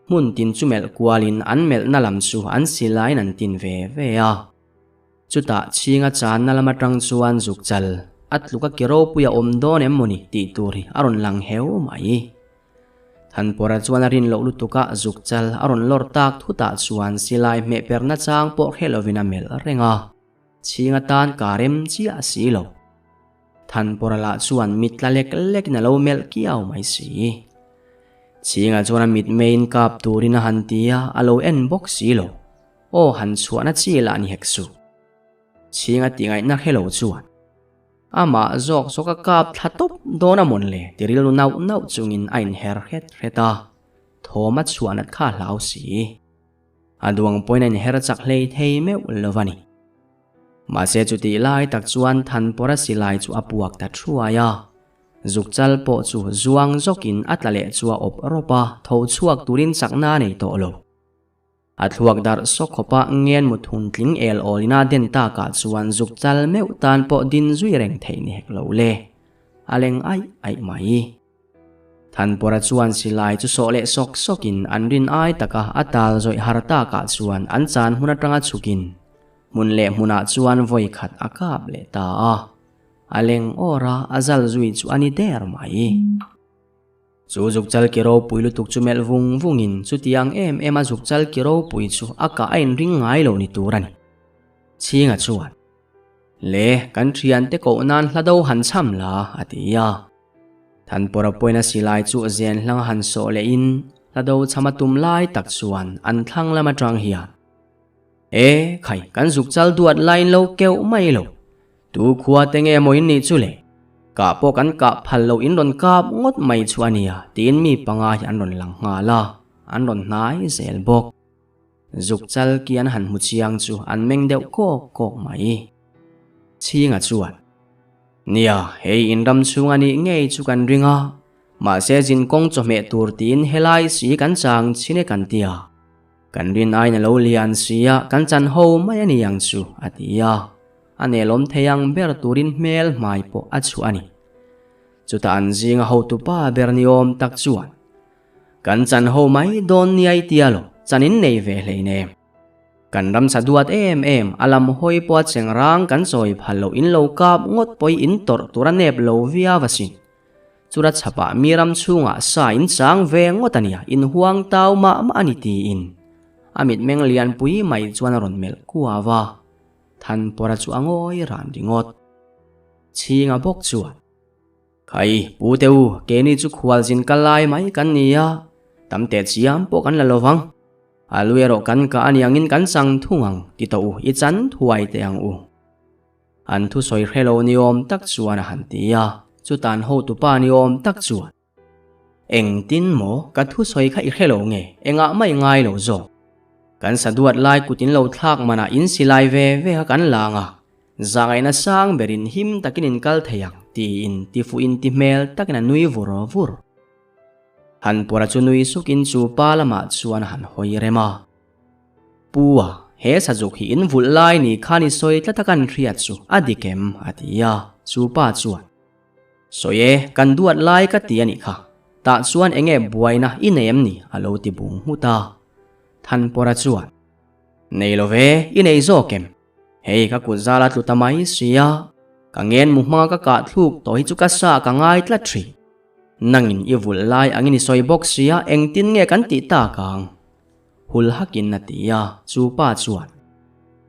Hmun tin chu melh kualin an melhna lam chu an silaiin an tin ve ve a. Chutah chhinga channa lam atang chuan zuk chal a tluk a ki ropui a awm dawn em mawni tih tur hi a rawn lang heu mai. Thanpawra chuan a rin loh lutuk a zuk chal a rawn lawr tak thutah chuan silai hmeh perna chang pawh hre lovin a melh reng a, chhinga tan ka rem chiah si lo. Thanpawra lah chuan mit tla lek lekin a lo melh kiau mai si. Chhinga chuan a mitmeiin kap turin a han ti a, a lo en bawk si lo. Aw han chhuahna chi lah ni hek suh. Chhinga ti ngaihna hre lo chuan amah zawk zawk a kap thla tawp dawn a mawn le ti rilru nauh nauh chungin a inher hret hret a, thawm a chhuah nat kha a hlau si. A duang pawhin a inher chak hlei thei meuh lo va ni. Mahse chutih lai tak chuan Thanpawra silai chu a puak ta thuai a, Zukchal pawh chu zuang zawkin a tla leh chu a awp rawp a, tho chhuak turin chakna a nei tawh lo. A thluak darh sawk khawpa ngen mut hun tling el awlina den takah chuan zuk chal meuh tan pawh din zui reng theih ni hek lo le. A leng aih aih mai. Thanpawra chuan silai chu sawh leh sawk sawkin an rin ai taka a tal zawih har takah chuan an chan hmun atanga chhukin hmun leh hmunah chuan vawi khat a kap leh ta a. A leng awr a, a zal zui chu a ni der mai. Chu zukchal ki ropui lutuk chu melh vung vungin chutiang em em a zukchal ki ropui chu a kah a inring ngai lo ni tur a ni. Chhinga chuan, Le, kan thiante koh nan hla do han cham la, a ti a. Thanpawra pawina silai chu zen hlang a han sawh lehin hla do cham a tum lai tak chuan an thlang lam atang hian, E, khai, kan zukchal duat lain lo keuh mai lo. Tu khua te nge maw in nih chu le? Kah pawh kan kah phal loh in rawn kap ngawt mai chu a nia tiin mi panga hi an rawn lang nghal a, an rawn hnai zel bawk. Zuk chal ki an han hmu chiang chu an meng deuh kawk kawk mai. Chhinga chuan, Nia, hei in ram chhung a nih ngei chu kan ring a, mahse zin kawng chawhmeh tur tiin helai si kan chang chhin e kan ti a. Kan rin aiin a lo lian si a, kan chan ho mai a ni ang chu, a ti a. A nelawm thei ang ber turin hmel hmai pawh a chhuah a ni. Chutah an zinga hotupa ber ni awm tak chuan, Kan chan ho mai dawn nia i tia lo, chan in nei ve hleinem. Kan ramsa duat em em, a lam hawi pawh a cheng rang kan chawi phal loh in lo kap ngawt pawh i in tawrh tur a nep lo viau asin. Chura chhapah mi ram chhungah sa in chang ve ngawt a nia, in huang tau mah mah a ni tiin a mitmeng lianpui mai chuan a rawn melh kuau a, Thanpawra chu a ngawi ran ringawt. Chhinga bawk chuan, Khai, pu te u, keini chu khualzin kal lai mai kan ni a, tam teh chiam pawh kan la lo vang. A lu erawh kan kah a niangin kan chang thung ang, ti tawh u, i chan thuai teh ang u. An thusawi hre lo ni awm tak chuan a han ti a, chutan hotupa ni awm tak chuan, Engtin maw ka thusawi kha i hre lo nge, engah mah i ngai lo zawk. Kan saduat lai kut in lo thlak manah in silai ve ve kha kan lang a, zahngaihna sang berin him takin in kal thei ang tiin tifuh in ti hmel takin a nui vur vur. Han pawra chu nui sukin chu pa lamah chuan a han hawi rem a. Pu a, he sazuk hi in vulh lai ni khan i sawi tlat a kan hriat chu a dik em? a ti a, chu pa chuan, Sawi e, kan duat lai ka ti a nih kha, tah chuan eng nge buaina i nei em ni? a lo ti bung nghut a. Thanpawra chuan, Nei lo ve, i nei zawk em? Hei ka kut zal a tlu ta mai si a, ka ngen mu hmanga ka kah thluk tawh hi chu ka sa ka ngai tlat thin. Nangin i vulh lai angin i sawi bawk si a, engtin nge kan tih tak ang? Hul hakin a ti a, chu pa chuan,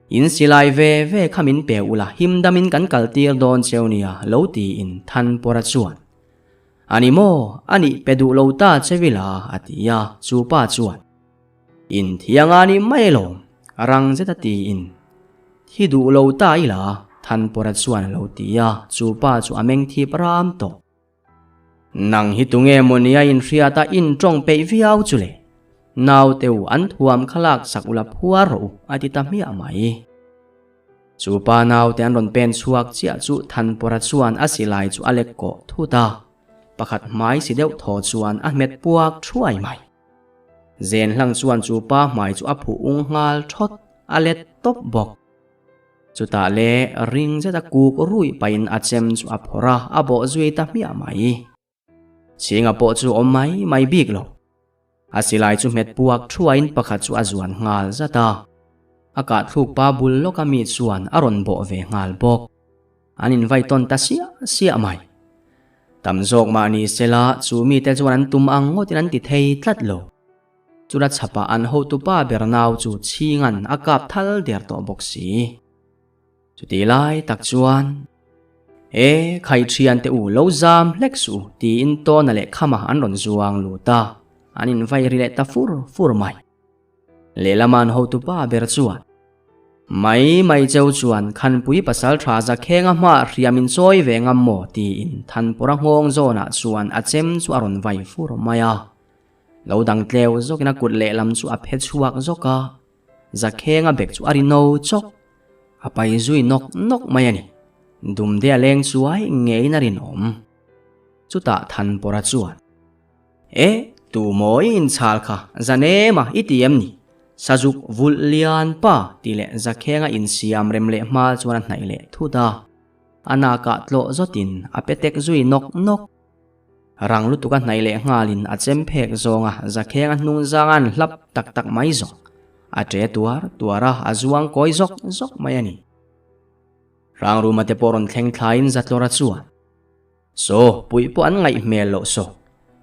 In silai ve ve kha min pe ula, him damin kan kal tir dawn cheu nia, lo tiin Thanpawra chuan, A ni maw, a nih pe duh lo ta che vila, a ti a, chu pa chuan, In thiang a ni mai alawm, rang zet a tiin, Thi duh lo ta ila, Thanpawra chuan a lo ti a, chu pa chu a meng thip ram tawh. Nang hi tunge maw nia inhriat a intawng peih viau chu le? Naute u an thuam kha lak sak ula phuar rawh u a ti ta hmiah mai. Chu pa naute an rawn pen chhuak chiah chu Thanpawra chuan a silai chu a lek kawh thut a, pakhat hmai si deuh thaw chuan a hmet puak thuai mai. Zen hlang chuan chu pa hmai chu a phuh ung nghal thawt, a let tawp bawk. Chutah le ring zet a kuk ruih pahin a chem chu a phawrh a, a bawh zui ta hmiah mai. Chhinga pawh chu awm mai mai bik lo. A silai chu hmet puak thuain pakhat chu a zuan nghal zat a. A kahthluk pa bul lawka mi chuan a rawn bawh ve nghal bawk. An invai tawn ta siah siah mai. Tam zawk mah ni sela chu mite chuan an tum ang ngawtin an ti thei tlat lo. Chula chhapah an hotupa ber nau chu chhingan a kap thal der tawh bawk si. Chutih lai tak chuan, E, khai thiante u lo zam hlek suh u tiin Tawna leh Khama an rawn zuang lut a, an invai ri leh ta fur fur mai. Lehlam an hotupa ber chuan, Mai mai cheu chuan Khanpui pasal tha Zakhenga hmaah hriam in chawi ve ngam maw tiin Thanpawra nghawng zawnah chuan a chem chu a rawn vai fur mai a. Lo dang tleu zawkin a kut lehlam chu a phe chhuak zawk a, Zakhenga bek chu a ri no chawk. A pai zui nawk nawk mai a ni. Dumde a leng chuai ngeiin a rinawm. Chutah Thanpawra chuan, E, tu mawi inchhal kha Zanema i ti em ni? Sazuk vulh lian pa tih leh Zakhenga insiam rem leh hma chuan a hnaih leh thut a. A nakah tlawh zawtin a pe tek zui nawk nawk. Rang lutuk a hnaih leh nghalin a chem phek zawnga Zakhenga hnung zanga an hlap tak tak mai zawk. A ṭe tuar tuar a, a zuang kawi zawk zawk mai a ni. Hrangruma te pawh rawn thleng thlaiin Zatlawra chuan, Saw, puih pawh an ngaih hmel loh saw.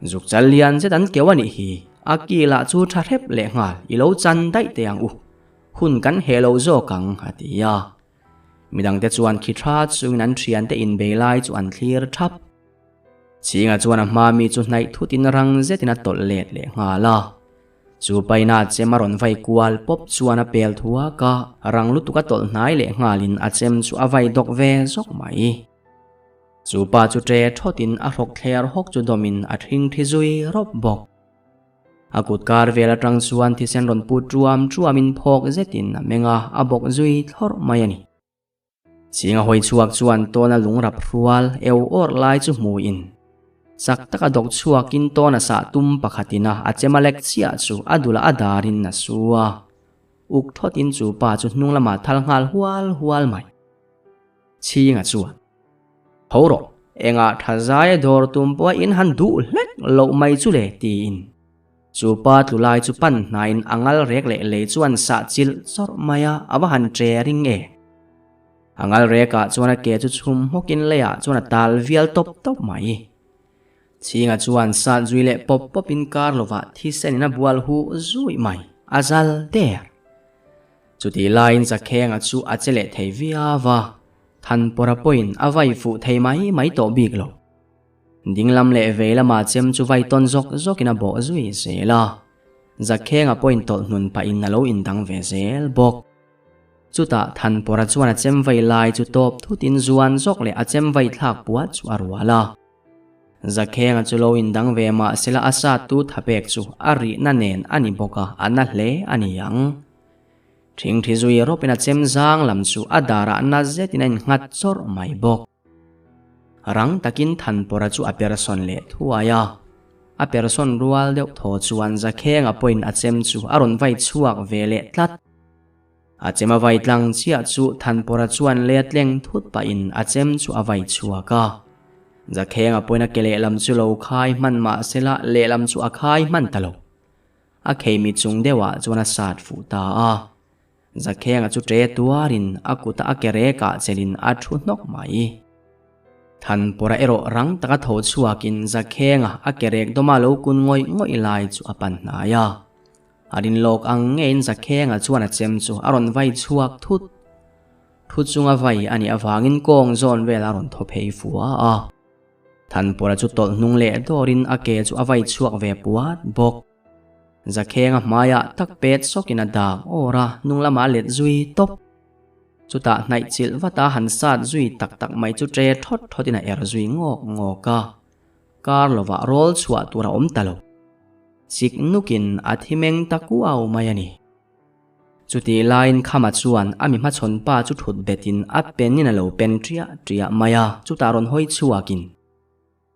Zuk chal lian zet an keu a nih hi, a ki lah chu tha hrep leh nghal, i lo chan daih teh ang u. Hun kan heh lo zawk ang, a ti a. Midangte chuan khi tha chungin an thiante inbei lai chu an thlir thap. Chhinga chuan a hma mi chu hnaih thutin rang zetin a tawlh let leh nghal a. Chu paina chem a rawn vai kual pawp chuan a pel thuak a, rang lutuk a tawlh hnai leh nghalin a chem chu a vai dawk ve zawk mai. Chu pa chu ṭe thawtin a hrawk thler hawk chu dawmin a ṭhing thi zui rawp bawk. A kut kar vel aṭang chuan thisen rawn put ṭuam ṭuamin phawk zetin a meng a, a bawk zui thlawrh mai a ni. Chhinga hawi chhuak chuan tawna lungrap hrual eu awrh lai chu hmuin chak taka dawk chhuakin tawna sah tum pakhatin a a chema lek chiah chu a dulah a darin a su a, uk thawtin chu pa chu hnung lamah thal nghal hual hual mai. Chhinga chuan, Tho rawh, engah tha zaia dawr tum pawha in han duh hlek loh mai chu le tiin chu pa tlu lai chu pan hnaiin a ngal rek leh lei chuan sah chilh chawrh mai a, a va han ṭe ring e. A ngal rekah chuan a ke chu chhum hmawkin leiah chuan a tal vial tawp tawp mai. Chhinga chuan sat zui leh pawp pawpin kar lovah thisen in a bual huh zuih mai, a zal der. Chutih laiin Zakhenga chu a che leh thei viau a, Thanpawra pawhin a vai fuh thei mai mai tawh bik lo. Dinglam leh vei lama chem chu vai tawn zawk zawkin a bawh zui zel a, Zakhenga pawhin tawlh hnun pahin a lo indang ve zel bawk. Chutah Thanpawra chuan a chem vai lai chu tawp thutin zuan zawk leh a chem vai thlak puat chu a rual a. Zakhenga chu lo indang ve mah sela a sat tu thapek chu a rihna nen a ni bawk a, a na hle a ni ang. Thingthi zui rawpin a chem zang lam chu a darah na zetin a innghat chawrh mai bawk. Rang takin Thanpawra chu a persawn leh thuai a. A persawn rual deuh thaw chuan Zakhenga pawhin a chem chu a rawn vai chhuak ve leh tlat. A chem a vai tlang chiah chu Thanpawra chuan lei a tleng thut pahin a chem chu a vai chhuak a. Zakhenga pawhin a ke lehlam chu lo khai hman mah sela lehlam chu a khai hman ta lo. A kheimi chung deuhah chuan a sat fuh ta a. Zakhenga chu ṭe tuarin a kuta a ke rekah chelin a thu hnawk mai. Thanpawra erawh rang taka tho chhuakin Zakhenga a ke rek dawma lo kun ngawih ngawih lai chu a pan hnai a. A rinlawk ang ngeiin Zakhenga chuan a chem chu a rawn vai chhuak thut. Thu chunga vai a nih avangin kawng zawn vel a rawn thaw phei fua a. Thanpawra chu tawlh hnung leh dawrin a ke chu a vai chhuak ve puat bawk. Zakhenga hmaiah tak pet sawkin a dak awr a, hnung lamah a let zui tawp. Chutah hnaih chilh vata han sat zui tak tak mai chu ṭe thawt thawtin a er zui ngawk ngawk a. Kar lovah rawl chhuah tur a awm ta lo. Chik nukin a thi meng ta kuau mai a ni. Chutih laiin Khama chuan a mi hmachhawn pa chu thut betin a pen in a lo pen ṭiah ṭiah mai a, chutah rawn hawi chhuakin,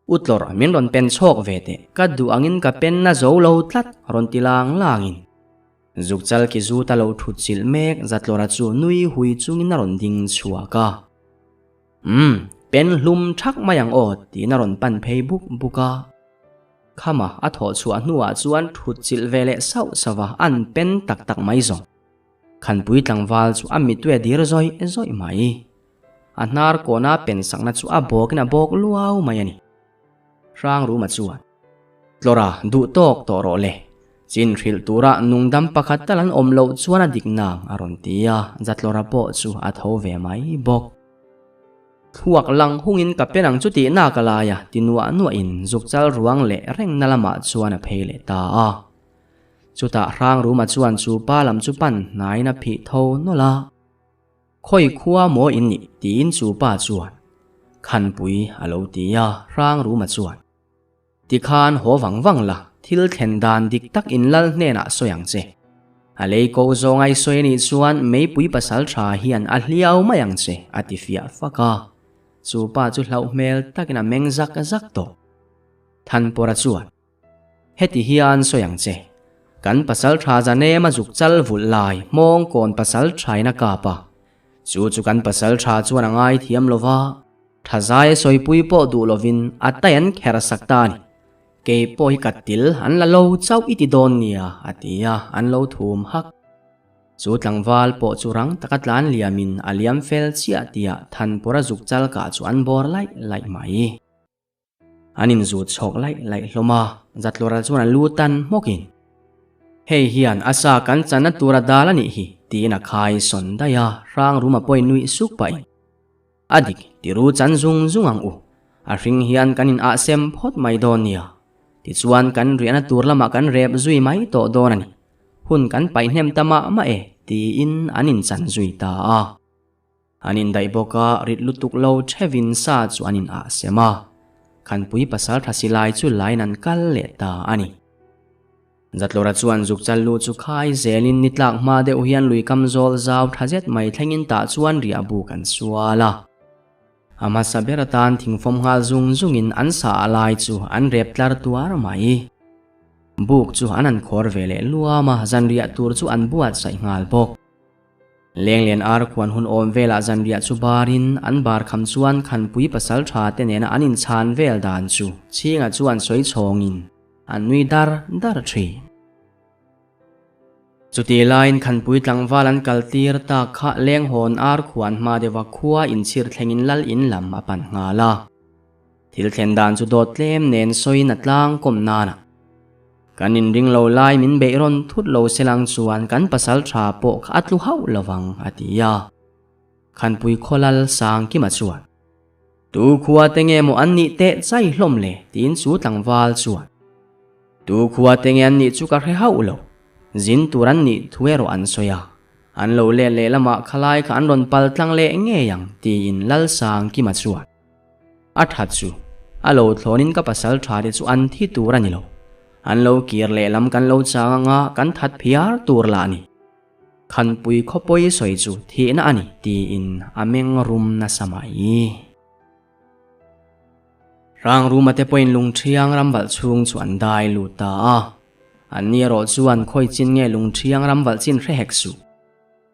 U tlawrh, min rawn pen chhawk ve teh, ka duh angin ka pen na zo lo tlat, rawn ti lang langin. Zukchal ki zut a lo thut chilh mek Zatlawra chu nui hui chungin a rawn ding chhuak a. Umm, pen hlum thak mai ang aw, tiin a rawn pan phei buk buk a. Khama a thawh chhuah hnuah chuan thut chilh ve leh sauh sauh a, an pen tak tak mai zawng. Khanpui tlangval chu a mitui a dir zawih zawih mai. A hnar kawna pen sakna chu a bawkin a bawk luau mai a ni. Hrangruma chuan, Tlawra, duh tawk tawh rawh le. Chin hrilh tura nungdam pakhat tal an awm loh chuan a dik nang, a rawn ti a, Zatlawra pawh chu a tho ve mai bawk. Thluak lang hungin ka pen ang chu tih nak a lai a, ti nuah nuahin zukchal ruang leh rengna lamah chuan a phei leh ta a. Chutah Hrangruma chuan chu pa lam chu pan hnaiin a phih tho nawlh a. Khawi khua maw in nih? tiin chu pa chuan Khanpui a lo ti a, Hrangruma chuan, Tikhan haw vang vang la, thil thlen dan dik tak in lal hnenah sawi ang che. A lei ko zawng ai sawi anih chuan meipui pasal tha hian a hliau mai ang che, a ti fiah fak a. Chu pa chu hlauh hmel takin a meng zak zak tawh. Thanpawra chuan, Heti hian sawi ang che, kan pasal tha Zanema zuk chal vulh lai hmawng kawn pasal thain a kap a, chu chu kan pasal tha chuan a ngaithiam lo va, Tha zai sawipui pawh duh lovin a tai an kher sak ta a ni. Kei pawh hi ka til an la lo chauh i ti dawn nia, a ti a, an lo thum hak. Chu tlangval pawh chu rang taka tlan liamin a liam fel chiah tihah Thanpura zuk chal kah chu an bawr laih laih mai. An inzut chhawk laih laih hlawm a, Zatlawra chuan a lu tan hmawkin, Hei hian a sa kan channa tur a dal a nih hi, tiin a khai sawn daih a, Hrangruma pawhin nuih suk pahin, A dik, tiru chan zung zung ang u. A hring hian kan in ah sem phawt mai dawn nia. Tichuan kan riahna tur lamah kan rep zui mai tawh dawn a ni. Hun kan paih hnem ta mah mah e, tiin an in chan zui ta a. An indaih bawk a, rit lutuk lo thevin sa chu an in ah sem a. Khanpui pasal tha si lai chu lain an kal leh ta a ni. Zatlawra chuan zukchal lu chu khai zelin ni tlak hma deuh hian lui kam zawl zau tha zet mai thlengin tah chuan riah buk an sual a. A hmasa ber atan thingfawm nghal zung zungin an sa a lai chu an rep tlar tuar mai. Buk chu an han khawr ve leh luam a, zanriah tur chu an buatsaih nghal bawk. Lenglian ar khuan hun awm velah zanriah chu barin an bar kham chuan Khanpui pasal tha te nena an inchhan vel dan chu Chhinga chuan sawi chhawngin an nui dar dar thin. Chutih laiin Khanpui tlangval an kal tir tak kha Lenghawn ar khuan hma deuha khua inchhir thlengin lal in lam a pan nghal a. Thil thlen dan chu dawt tlem nen sawiin a tlang kawm nana. Kan inring lo lai min beih rawn thut lo se lang chuan kan pasal tha pawh kha a tlu hauh lo vang, a ti a. Khanpui Khawlal Sangkima chuan, Tu khua te nge maw an nih teh chai hlawm le? tiin chu tlangval chuan, Tu khua te nge an nih chu ka hre hauh lo, zin tur an nih thu erawh an sawi a, an lo let leh lamah khalai kha an rawn pal tlang leh ngei ang, tiin Lal Sangkima chuan, A tha chu, a lo thlawnin ka pasal tha te chu an thi tur a ni lo. An lo kir lehlam kan lo chang anga kan that phiar tur lah a ni. Khanpui khawpawi sawi chu thihna a ni tiin a meng rum nasa mai. Rangruma te pawhin lungṭhiang ramvalh chhung chu an dai lut ta a. Anni erawh chuan khawi chin nge lungṭhiang ramvalh chin hre hek suh.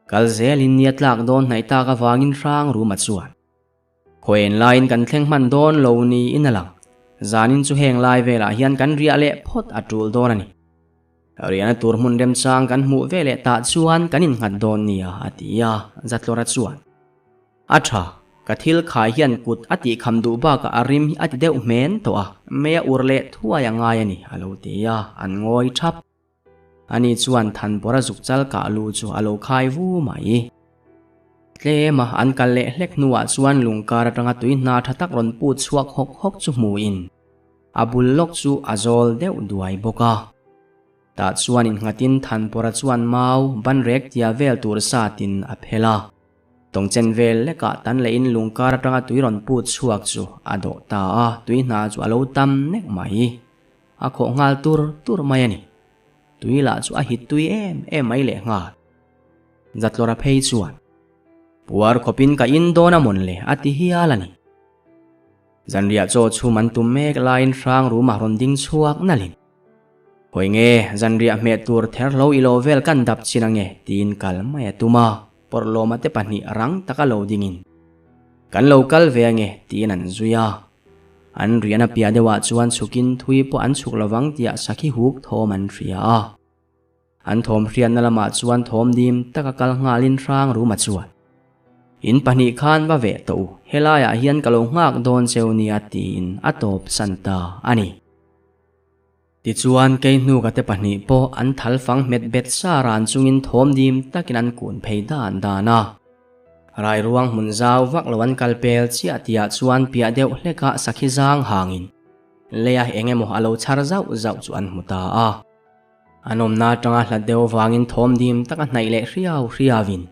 Kal zelin nia tlak dawn hnaih tak avangin Hrangruma chuan. Khawiin laiin kan thleng hman dawn lo niin a lang. Zanin chu heng lai velah hian kan riah leh phawt a tul dawn a ni. Riahna tur hmun remchang kan hmuh ve leh tah chuan kan innghat dawn nia, a ti a, Zatlawra chuan. A tha, ka thil khai hian kut a tihkham duh bakah a rim hi a ti deuh hmen tawh a, mei a ur leh thuai a ngai a ni, a lo ti a, an ngawi thap. Ani chuan Thanpawra zuk chal kah lu chu a lo khai vu mai. Tlema an kal leh hlek hnuah chuan lungkar atanga tui hna tha tak rawn put chhuak hawk hawk chu hmuin a bul lawk chu a zawl deuh duai bawk a. Tah chuan innghatin Thanpawra chuan mau ban rek tia vel tur satin a phel a. Tawngchen vel lekah tan leh in lung kar atanga tui rawn put chhuak chu a dawh ta a, tui hna chu a lo tam nek mai. A khawh nghal tur tur mai a ni. Tui lah chu a hit tui em em mai leh nghal. Zatlawra phei chuan, Puar khawpin ka in dawn a mawn le a ti hial a ni. Zanriah chaw chhum an tum mek laiin hrang rumah rawn ding chhuak nalhin, Hawi nge, zanriah hmeh tur therhlo i lo vel kan dap chin ange tiin kal mai a tum a, Pawrhlawma te pahnih rang taka lo dingin, Kan lo kal ve ange tiin an zui a. An riahna piah deuhah chuan chhukin thui pawh an chhuk lovang tiah sakhi huk thawm an hria a. An thawm hriatna lamah chuan thawm dim taka kal nghalin hrang ruma chuan, In pahnih khan va veh tawh u, helaiah hian ka lo nghak dawn cheu nia tiin a tawp san ta a ni. Tichuan kei hnuka te pahnih pawh an thal fang hmet bet sa ran chungin thawm dim takin an kun phei dan dan a. Rairuang hmun zau vak lo an kal pel chiah tihah chuan piah deuh hlekah sakhi zang hangin leia eng emaw a lo chhar zauh zauh chu an hmu ta a. An awmna atanga hlat deuh avangin thawm dim taka hnaih leh hriau hriauin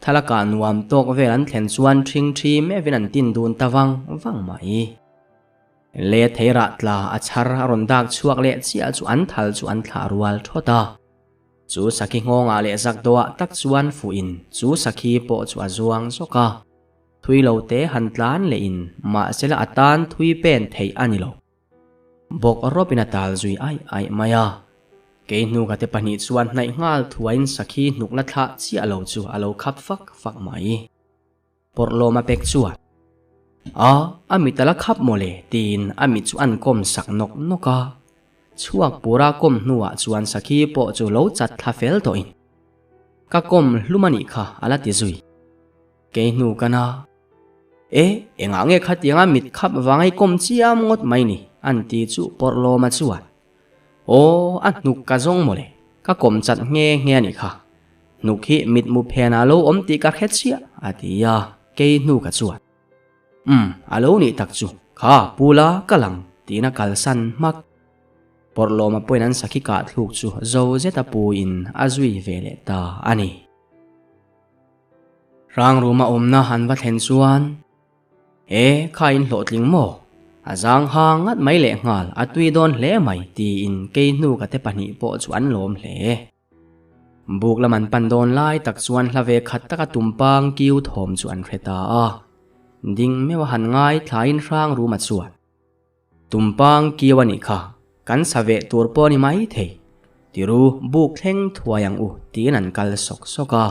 thlalakah nuam tawk vel an thlen chuan ṭhing ṭhi meuhin an tin dun ta vang vang mai. Le thei rah tla a chhar a rawn dak chhuak leh chiah chu an thal chu an thlah rual thawt a. Chu sakhi nghawngah leh zak dawhah tak chuan fuhin chu sakhi pawh chu a zuang zawk a. Thui lo te han tlan lehin mahsela a tan thui pen theih a ni lo. Bawk rawpin a tal zui aih aih mai a. Kei hnuka te pahnih chuan hnaih nghal thuaiin sakhi hnuk la thlah chiah lo chu a lo khap fak fak mai. Pawrhlawm a pek chuan, A, a mit a la khap mawle tiin a mit chu an kawm sak nawk nawk a. Chhuak pura kawm hnuah chuan sakhi pawh chu lo chat thla fel tawhin, Ka kawm hlum a nih kha a la ti zui. Kei hnu ka na. E, engah nge khatianga mit khap vang ei kawm chiam ngawt mai ni? an ti chu Pawrhlawma chuan, Aw, a hnuk ka zawng mawle, ka kawm chat nghe nghe a nih kha. Hnuk hi mit mu phenah lo awm tih ka hre chiah, a ti a, kei hnu ka chuan, Umm, a lo nih tak chu, kha pula ka lang, tiin a kalsan hmak. Pawrhlawma pawhin an sakhi kah thluk chu zo zeta puiin a zui ve leh ta a ni. Rang ruma awmna an va thlen chuan, E, kha in hlawhtling maw? A zang ha ngat mai lehnghal, a tui dawn hle mai, tiin kei hnu ka te pahnih pawh chu an lawm hle. Buk lam an pan dawn lai tak chuan hla ve khat taka tumpang kiu thawm chu an hre ta a. Ding meuh a han ngai thlaiin hrang ruma chuan, Tumpang kiau a nih kha, kan sa veh tur pawh a ni mai thei. Tiru, buk thleng thuai ang u, tiin an kal sawk sawk a.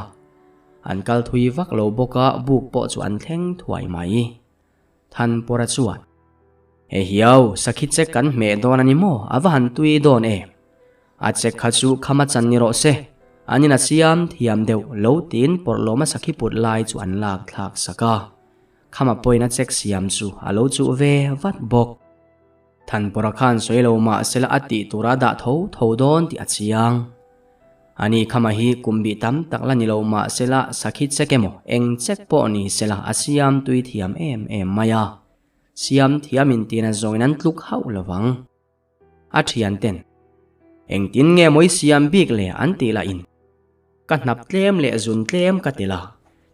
An kal thui vak lo bawk a, buk pawh chu an thleng thuai mai. Thanpawra chuan, He hiau, sakhi che kan hmeh dawn a ni maw? A va han tui dawn em? A che kha chu khama chan ni rawh se, an in a siam thiam deuh lo tiin pawrhlawma sakhi put lai chu an lak thlak sak a. Khama pawhin a check siam chu a lo chuh ve vat bawk. Thanpawra khan sawi lo mah sela a tih tura dah tho tho dawn tih a chiang. Ani Khama hi kum bih tam tak la ni lo mah sela sakhi check emaw eng check pawh ni sela a siam tui thiam em em mai a. Siam thiam in tina zawngin an tluk hauh lo vang. A thian ten, Engtin nge mawi siam bik le an tih lah in, Ka hnap tlem leh zun tlem ka ti la,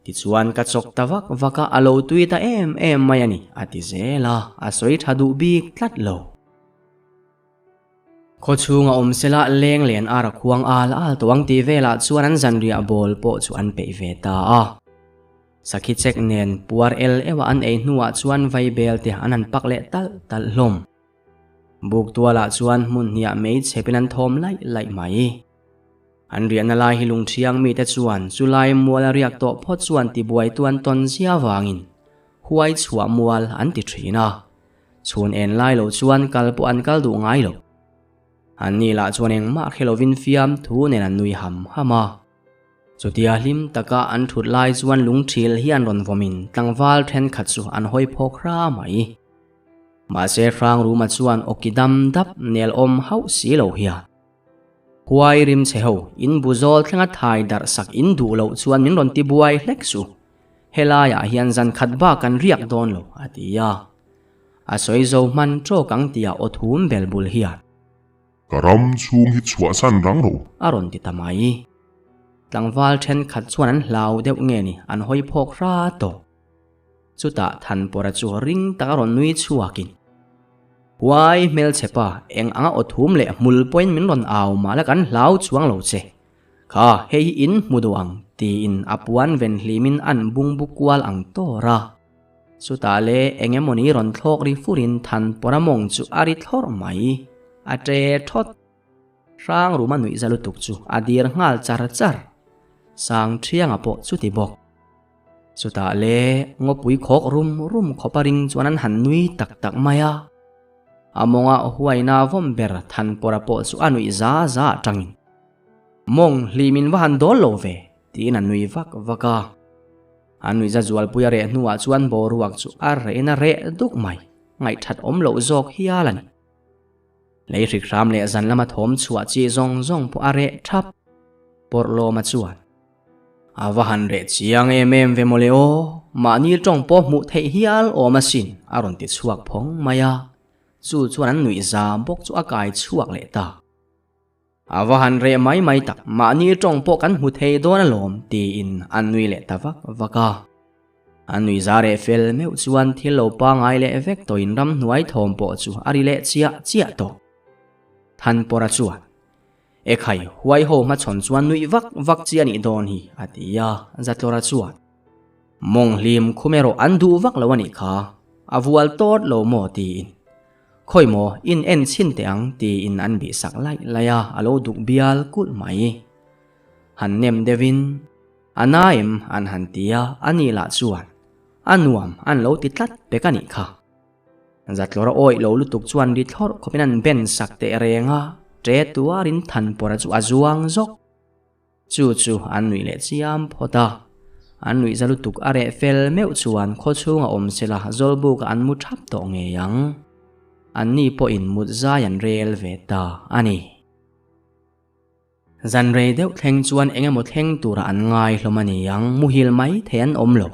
tichuan ka chawk ta vak vak a, a lo tui ta em em mai a ni, a ti zel a, a sawi tha duh bik tlat lo. Khaw chhunga awm sela leng len ar a khuang al al tawh ang tih velah chuan an zanriah bawl pawh chu an peih ve ta a. Sakhi chek nen puar el euh a an ei hnuah chuan vaibel te an han pak leh talh talh hlawm. Buk tualah chuan hmun hniah mei chhepin an thawm laih laih mai. An riahna lai hi lungthiang mite chuan chulai mual a riak tawh phawt chuan tibuaitu an tawn zia vangin huai chhuah mual an ti thin a. Chhun en lai lo chuan kal pawh an kal duh ngai lo. Anni lah chuan engmah hre lovin fiam thu nen an nui ham ham a. Chutia hlim taka an thut lai chuan lungthil hi an rawn vawmin tlangval thenkhat chu an hawi phawk hra mai. Mahse hrang ruma chuan awki dam dap nel awm hauh si lo hian, Huai rim che ho, in bu zawl thlenga thai darh sak in duh loh chuan min rawn ti buai hlek su. Helaiah hian zan khat bak kan riak dawn lo, a ti a. A sawi zo hman tawk ang tia aw thum bel bul hian. Ka ram chhung hi chhuahsan rang rawh u. A rawn ti ta mai. Tlangval thenkhat chuan an hlau deuh nge ni an hawi phawk hra tawh. Chutah Thanpawra chu ring taka rawn nui chhuakin, Huai hmelchhe pa, eng anga aw thum leh hmul pawhin min rawn au mah la kan hlau chuang lo che. Kha, hei hi in hmu duh ang, tiin a puan ven hlimin an bungbu kual ang tawr a. Chutah le eng emawni rawn thlawk ri furin Thanpawra mawng chu a ri thlawrh mai, a ṭe ṭhawt. Hrang ruma nuih za lutuk chu a dir nghal char char. Sang Thianga pawh chuti bawk. Chutah le ngawpui khawk rum rum khawpa ring chuan an han nui tak tak mai a. A mawnga huaina vawm ber Thanpawra pawh chu a nuih za za atangin, Mawng hlimin va han dawl lo ve, tiin a nui vak vak a. A nuih za zualpui a reh hnuah chuan boruak chu a rehin a reh duk mai, ngaihthat awm loh zawk hial a ni. Lei hrik hram leh zan lama thawm chhuah chi zawng zawng pawh a reh thap. Pawrhlawma chuan, A va han reh chiang em em ve mawle aw, mahni tawng pawh hmuh theih hial awm asin a rawn ti chhuak phawng mai a, chu chuan an nuih za bawk chu a kai chhuak leh ta. A va han reh mai mai tak, mahni tawng pawh kan hmu thei dawn alawm tiin an nui leh ta vak vak a. An nui za reh fel meuh chuan thil lo pangai leh vek tawhin ramhnuai thawm pawh chu a ri leh chiah chiah tawh. Thanpawra chuan, E khai, huai ho hmachhawn chuan nuih vak vak chi a nih dawn hi, a ti a, Zatlawra chuan, Mawng hlim khum erawh an duh vak lo a nih kha, a vual tawt lo maw? tiin, Khawi maw, in en chhin teh ang, tiin an bih sak laih laih a, a lo duk bial kulh mai. Han nem deuhin, A na em? an han ti a, a ni lah chuan, A nuam, an lo ti tlat pek a nih kha. Zatlawra awih lo lutuk chuan ri thlawrh khawpin an ben sak teh reng a, ṭe tuarin Thanpawra chu a zuang zawk. Chu chu an nuih leh chiam phawt a, an nuih za lutuk a reh fel meuh chuan khaw chhunga awm sela Zawlbuka an mu ṭhap tawh ngei ang. Anni pawhin mut zai an rel ve ta a ni. Zan rei deuh thleng chuan eng emaw thleng tura an ngai hlawm a ni ang, muhil mai thei an awm lo.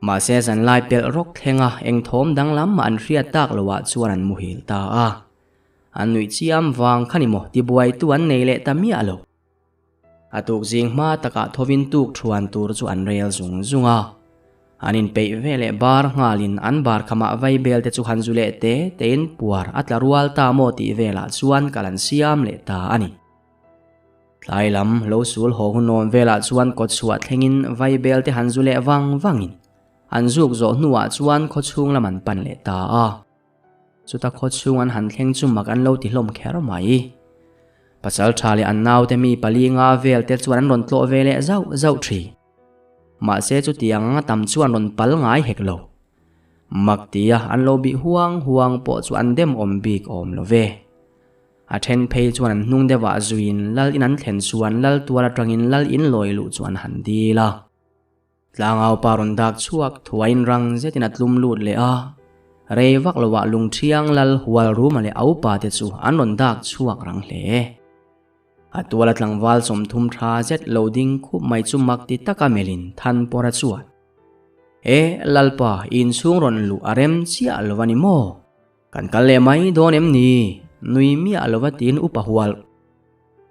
Mahse zan lai pelh rawk thlenga eng thawm danglam mah an hriat tak loah chuan an muhil ta a. An nuih chiam vang kha ni maw tibuaitu an nei leh ta miah lo. A tuk zing hma takah thovin tuk thuan tur chu an rel zung zung a. An inpeih ve leh bar nghalin an bar khamah vaibel te chu han zu leh te tein puar a tla rual ta maw tih velah chuan kal an siam leh ta a ni. Tlai lam lo sul haw hunawn velah chuan kawt chhuah thlengin vaibel te han zu leh vang vangin an zuk zawh hnuah chuan khaw chhung lam an pan leh ta a. Chuta khaw chhung an han thleng chu mak an lo ti hlawm kher mai. Pasal tha leh an naute mi pali nga vel te chuan an rawn tlawh ve leh zauh zauh thin. Mahse chutiang anga tam chuan rawn pal ngai hek lo. Mak tia an lo bih huang huang pawh chu an dem awm bik awm lo ve. A then phei chuan an hnung deuhah zuiin lal in an thlen chuan lal tual atangin lal in lawi luh chu an han dil a. Tlangau pa rawn dak chhuak thuain rang zetin a tlum lut leh a. Rei vak loah lungthiang lal hual ruma leh aupa te chu an rawn dak chhuak rang hle. A tuala tlangval 30 tha zet lo ding khup mai chu mak ti taka melhin Thanpawra chuan, E, Lalpa, inchhung rawn luh a rem chiah lo a ni maw? Kan kal leh mai dawn em ni? Nui miah lova tiin upa hual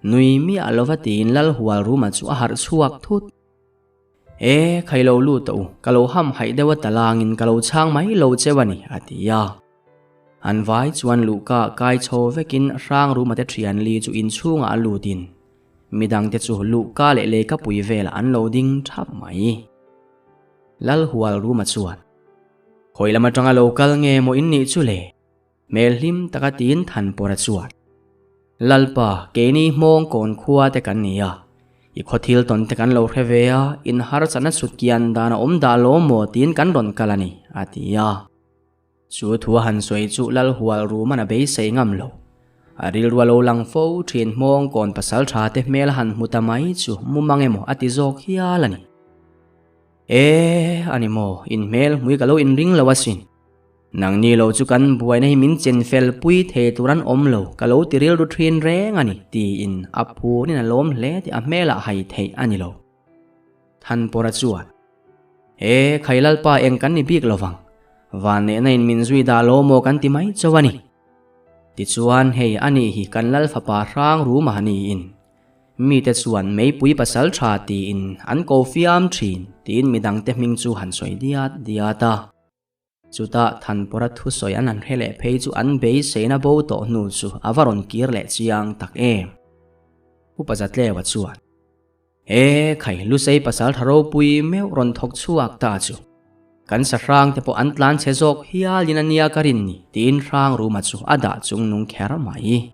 Nui miah lova tiin Lal hual ruma chu a harh chhuak thut. E, khai lo lut a u, ka lo ham haih deuh a talangin ka lo chhang mai lo cheu a ni, a ti a. An vai chuan luhka kai chho vekin hrang ruma te thian li chu inchhungah a lutin midangte chu luhka leh leikapui velah an lo ding thap mai. Lalhual ruma chuan, Khawi lam atanga lo kal nge maw in nih chu le? Hmel hlim taka tiin Thanpawra chuan, Lalpa, keini hmawng kawn khua te kan ni a, i khaw thil tawn te kan lo hre ve a, in harsatna chhut kian dan a awm dah lo maw tiin kan rawn kal a ni, a ti a. Chu thu a han sawi chu Lalhual Ruman a beisei ngam lo. A rilru a lo lang fo thin hmawng kawn pasal tha te hmel a han hmu ta mai chu mu mang emaw a ti zawk hial a ni. E, a ni maw, in hmel hmui ka lo inring lo asin. Nangni lo chu kan buaina hi min chen fel pui thei tur an awm lo, ka lo ti rilru thin reng a ni, tiin a phurin a lawm hle tih a hmelah hai theih a ni lo. Thanpawra chuan, E, khai Lalpa eng kan ni bik lo vang, vannehna in min zui dah lo maw kan ti mai chauh a ni. Tichuan hei a nih hi kan Lal fapa hrang ru mahni in. Mite chuan meipui pasal tha tiin an ko fiam thin tiin midangte hming chu han sawi diat diat a. Chutah Thanpawra thusawi an han hre leh phei chu an beiseina bo tawh hnu chu a va rawn kir leh chiang tak em. Upa Zatlewa chuan, E khai, Lusei pasal tha ropui meuh rawn thawk chhuak ta chu. Kan sahrang te pawh an tlan chhe zawk hialin a nia ka rin ni tiin Hrangruma chu a dah chung nung kher mai.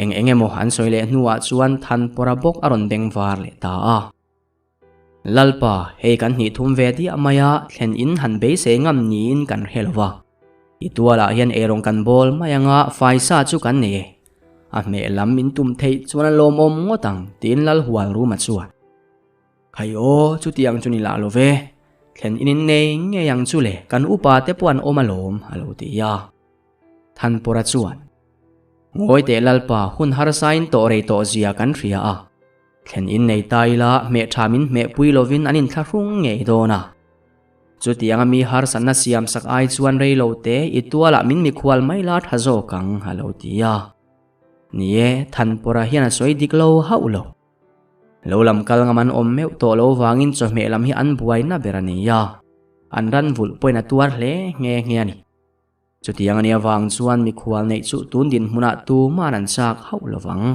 Eng eng emaw an sawi leh hnuah chuan Thanpawra bawk a rawn beng var leh ta a. Lalpa, hei kan hnih thum ve diah mai a, thlen in han beisei ngam niin kan hre lo va. I tualah hian eirawng kan bawl mai anga faisa chu kan nei e. A hmeh lam min tum theih chuan a lawmawm ngawt ang, tiin Lalhualruma chuan. Khai aw, chutiang chu ni lah lo ve. Thlen in in nei ngei ang chu le, kan upa te pawh an awm alawm, a lo ti a. Thanpawra chuan, Ngawi teh Lalpa, hun harsain tawh rei tawh zia kan hria a. Thlen in nei ta ila hmeh tha min hmehpui lovin an inthlahrung ngei dawn a. Chutianga mi harsatna siam sak ai chuan rei lo te i tualah min mikhual mai la tha zawk ang, a lo ti a. Ni e, Thanpawra hian a sawi dik lo hauh lo. Lo lam kal ngam an awm meuh tawh lo vangin chawhmeh lam hi an buaina ber a ni a. An ran vulh pawhin a tuar hle nghe nghe a ni. Chutiang a nih avang chuan mikhual neih chu tun dinhmunah tuman an chak hauh lo vang.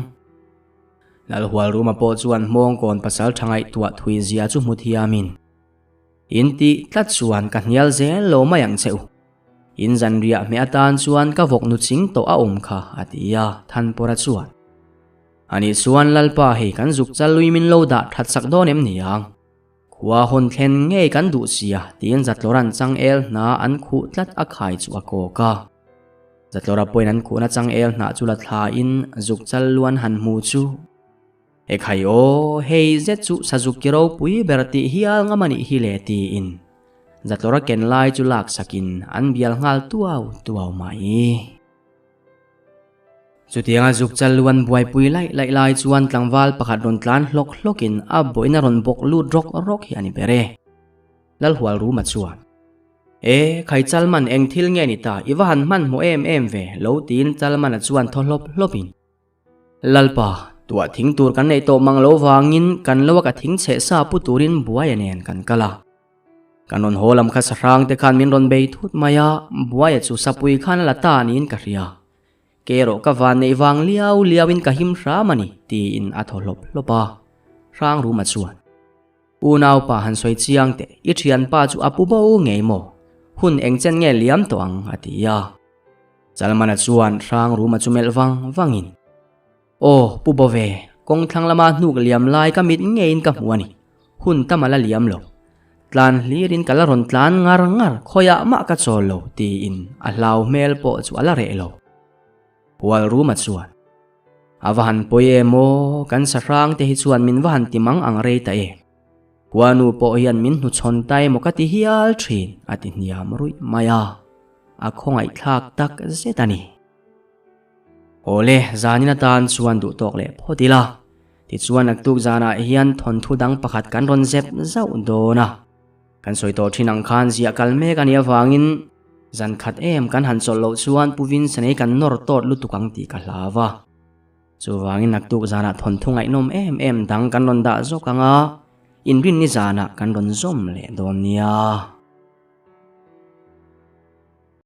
Lalhualruma pawh chuan hmawngkawn pasal tha ngaihtuah thui zia chu hmu thiamin, In tih tlat chuan ka hnial zel lo mai ang che u. In zanriah hmeh atan chuan ka vawk nu ching tawh a awm kha, a ti a, Thanpawra chuan. Anih chuan Lalpa hei kan zuk chal lui min lo dah that sak dawn em ni ang? Khua hawn thlen ngei kan duh sia tiin Zatlawra'n changel hna an khuh tlat a khai chu a kawk a. Zatlawra pawhin an khuhna changel hnah chu la thlain zuk chal luan han hmu chu. E khai aw, hei zet chu sazuk ki ropui ber tih hial ngam a nih hi le tiin Zatlawra ken lai chu laksakin an bial nghal tuau tuau mai. Chutianga zuk chal lu an buaipui laih laih lai chuan tlangval pakhat rawn tlan hlawk hlawkin a bawhin a rawn bawk lut rawk rawk hi a ni ber e. Lalhualruma chuan, E, khai Chalman eng thil nge ni ta, i va han hmanhmawh em em ve, lo tiin Chalmana chuan thaw hlawp hlawpin, Lalpa, tuah thing tur kan neih tawh mang lo vangin kan lo a ka thing chheh sa pu turin buaia nen kan kal a. Kan rawn haw lam kha sahrang te khan min rawn bei thut mai a, buaia chu sapui khan a la ta niin ka hria. Ke erawh ka van neih vang liau liau in ka him hram a ni, tiin a thaw hlawp hlawp a. Hrangruma chuan, Unaupa han sawi chiang teh, i thianpa chu a pu bo ngei maw? Hun eng chen nge liam tawh ang? a ti a. Chalmana chuan Hrangruma chu melh vang vangin, Aw, Pu Bove, kawng thlang lama hnuk liam lai ka mit ngeiin ka hmu a ni. Hun tam a la liam lo. Tlan hlirin ka la rawn tlan ngar ngar, khawiah mah ka chawl lo, tiin a hlau hmel pawh chu a la reh lo. Hualruma chuan, A va han pawi em aw, kan sahrang te hi chuan min va han ti mang ang rei ta em. Khuanu pawh hian min hnuchhawn ta emaw ka ti hial thin, a ti hniam ruih mai a. A khawngaihthlak tak zet a ni. Awle, zanin atan chuan duh tawk leh phawt ila. Tichuan naktuk zanah hian thawnthu dang pakhat kan rawn zep zauh dawn a. Kan sawi tawh thin ang khan ziah kal mek a nih avangin zan khat em kan han chawlh loh chuan Pu Vincent-i kan nawr tawt lutuk ang tih ka hlau a. Chuvangin naktuk zanah thawnthu ngaihnawm em em dang kan rawn dah zawk ang a, inrinni zanah kan rawn zawm leh dawn nia.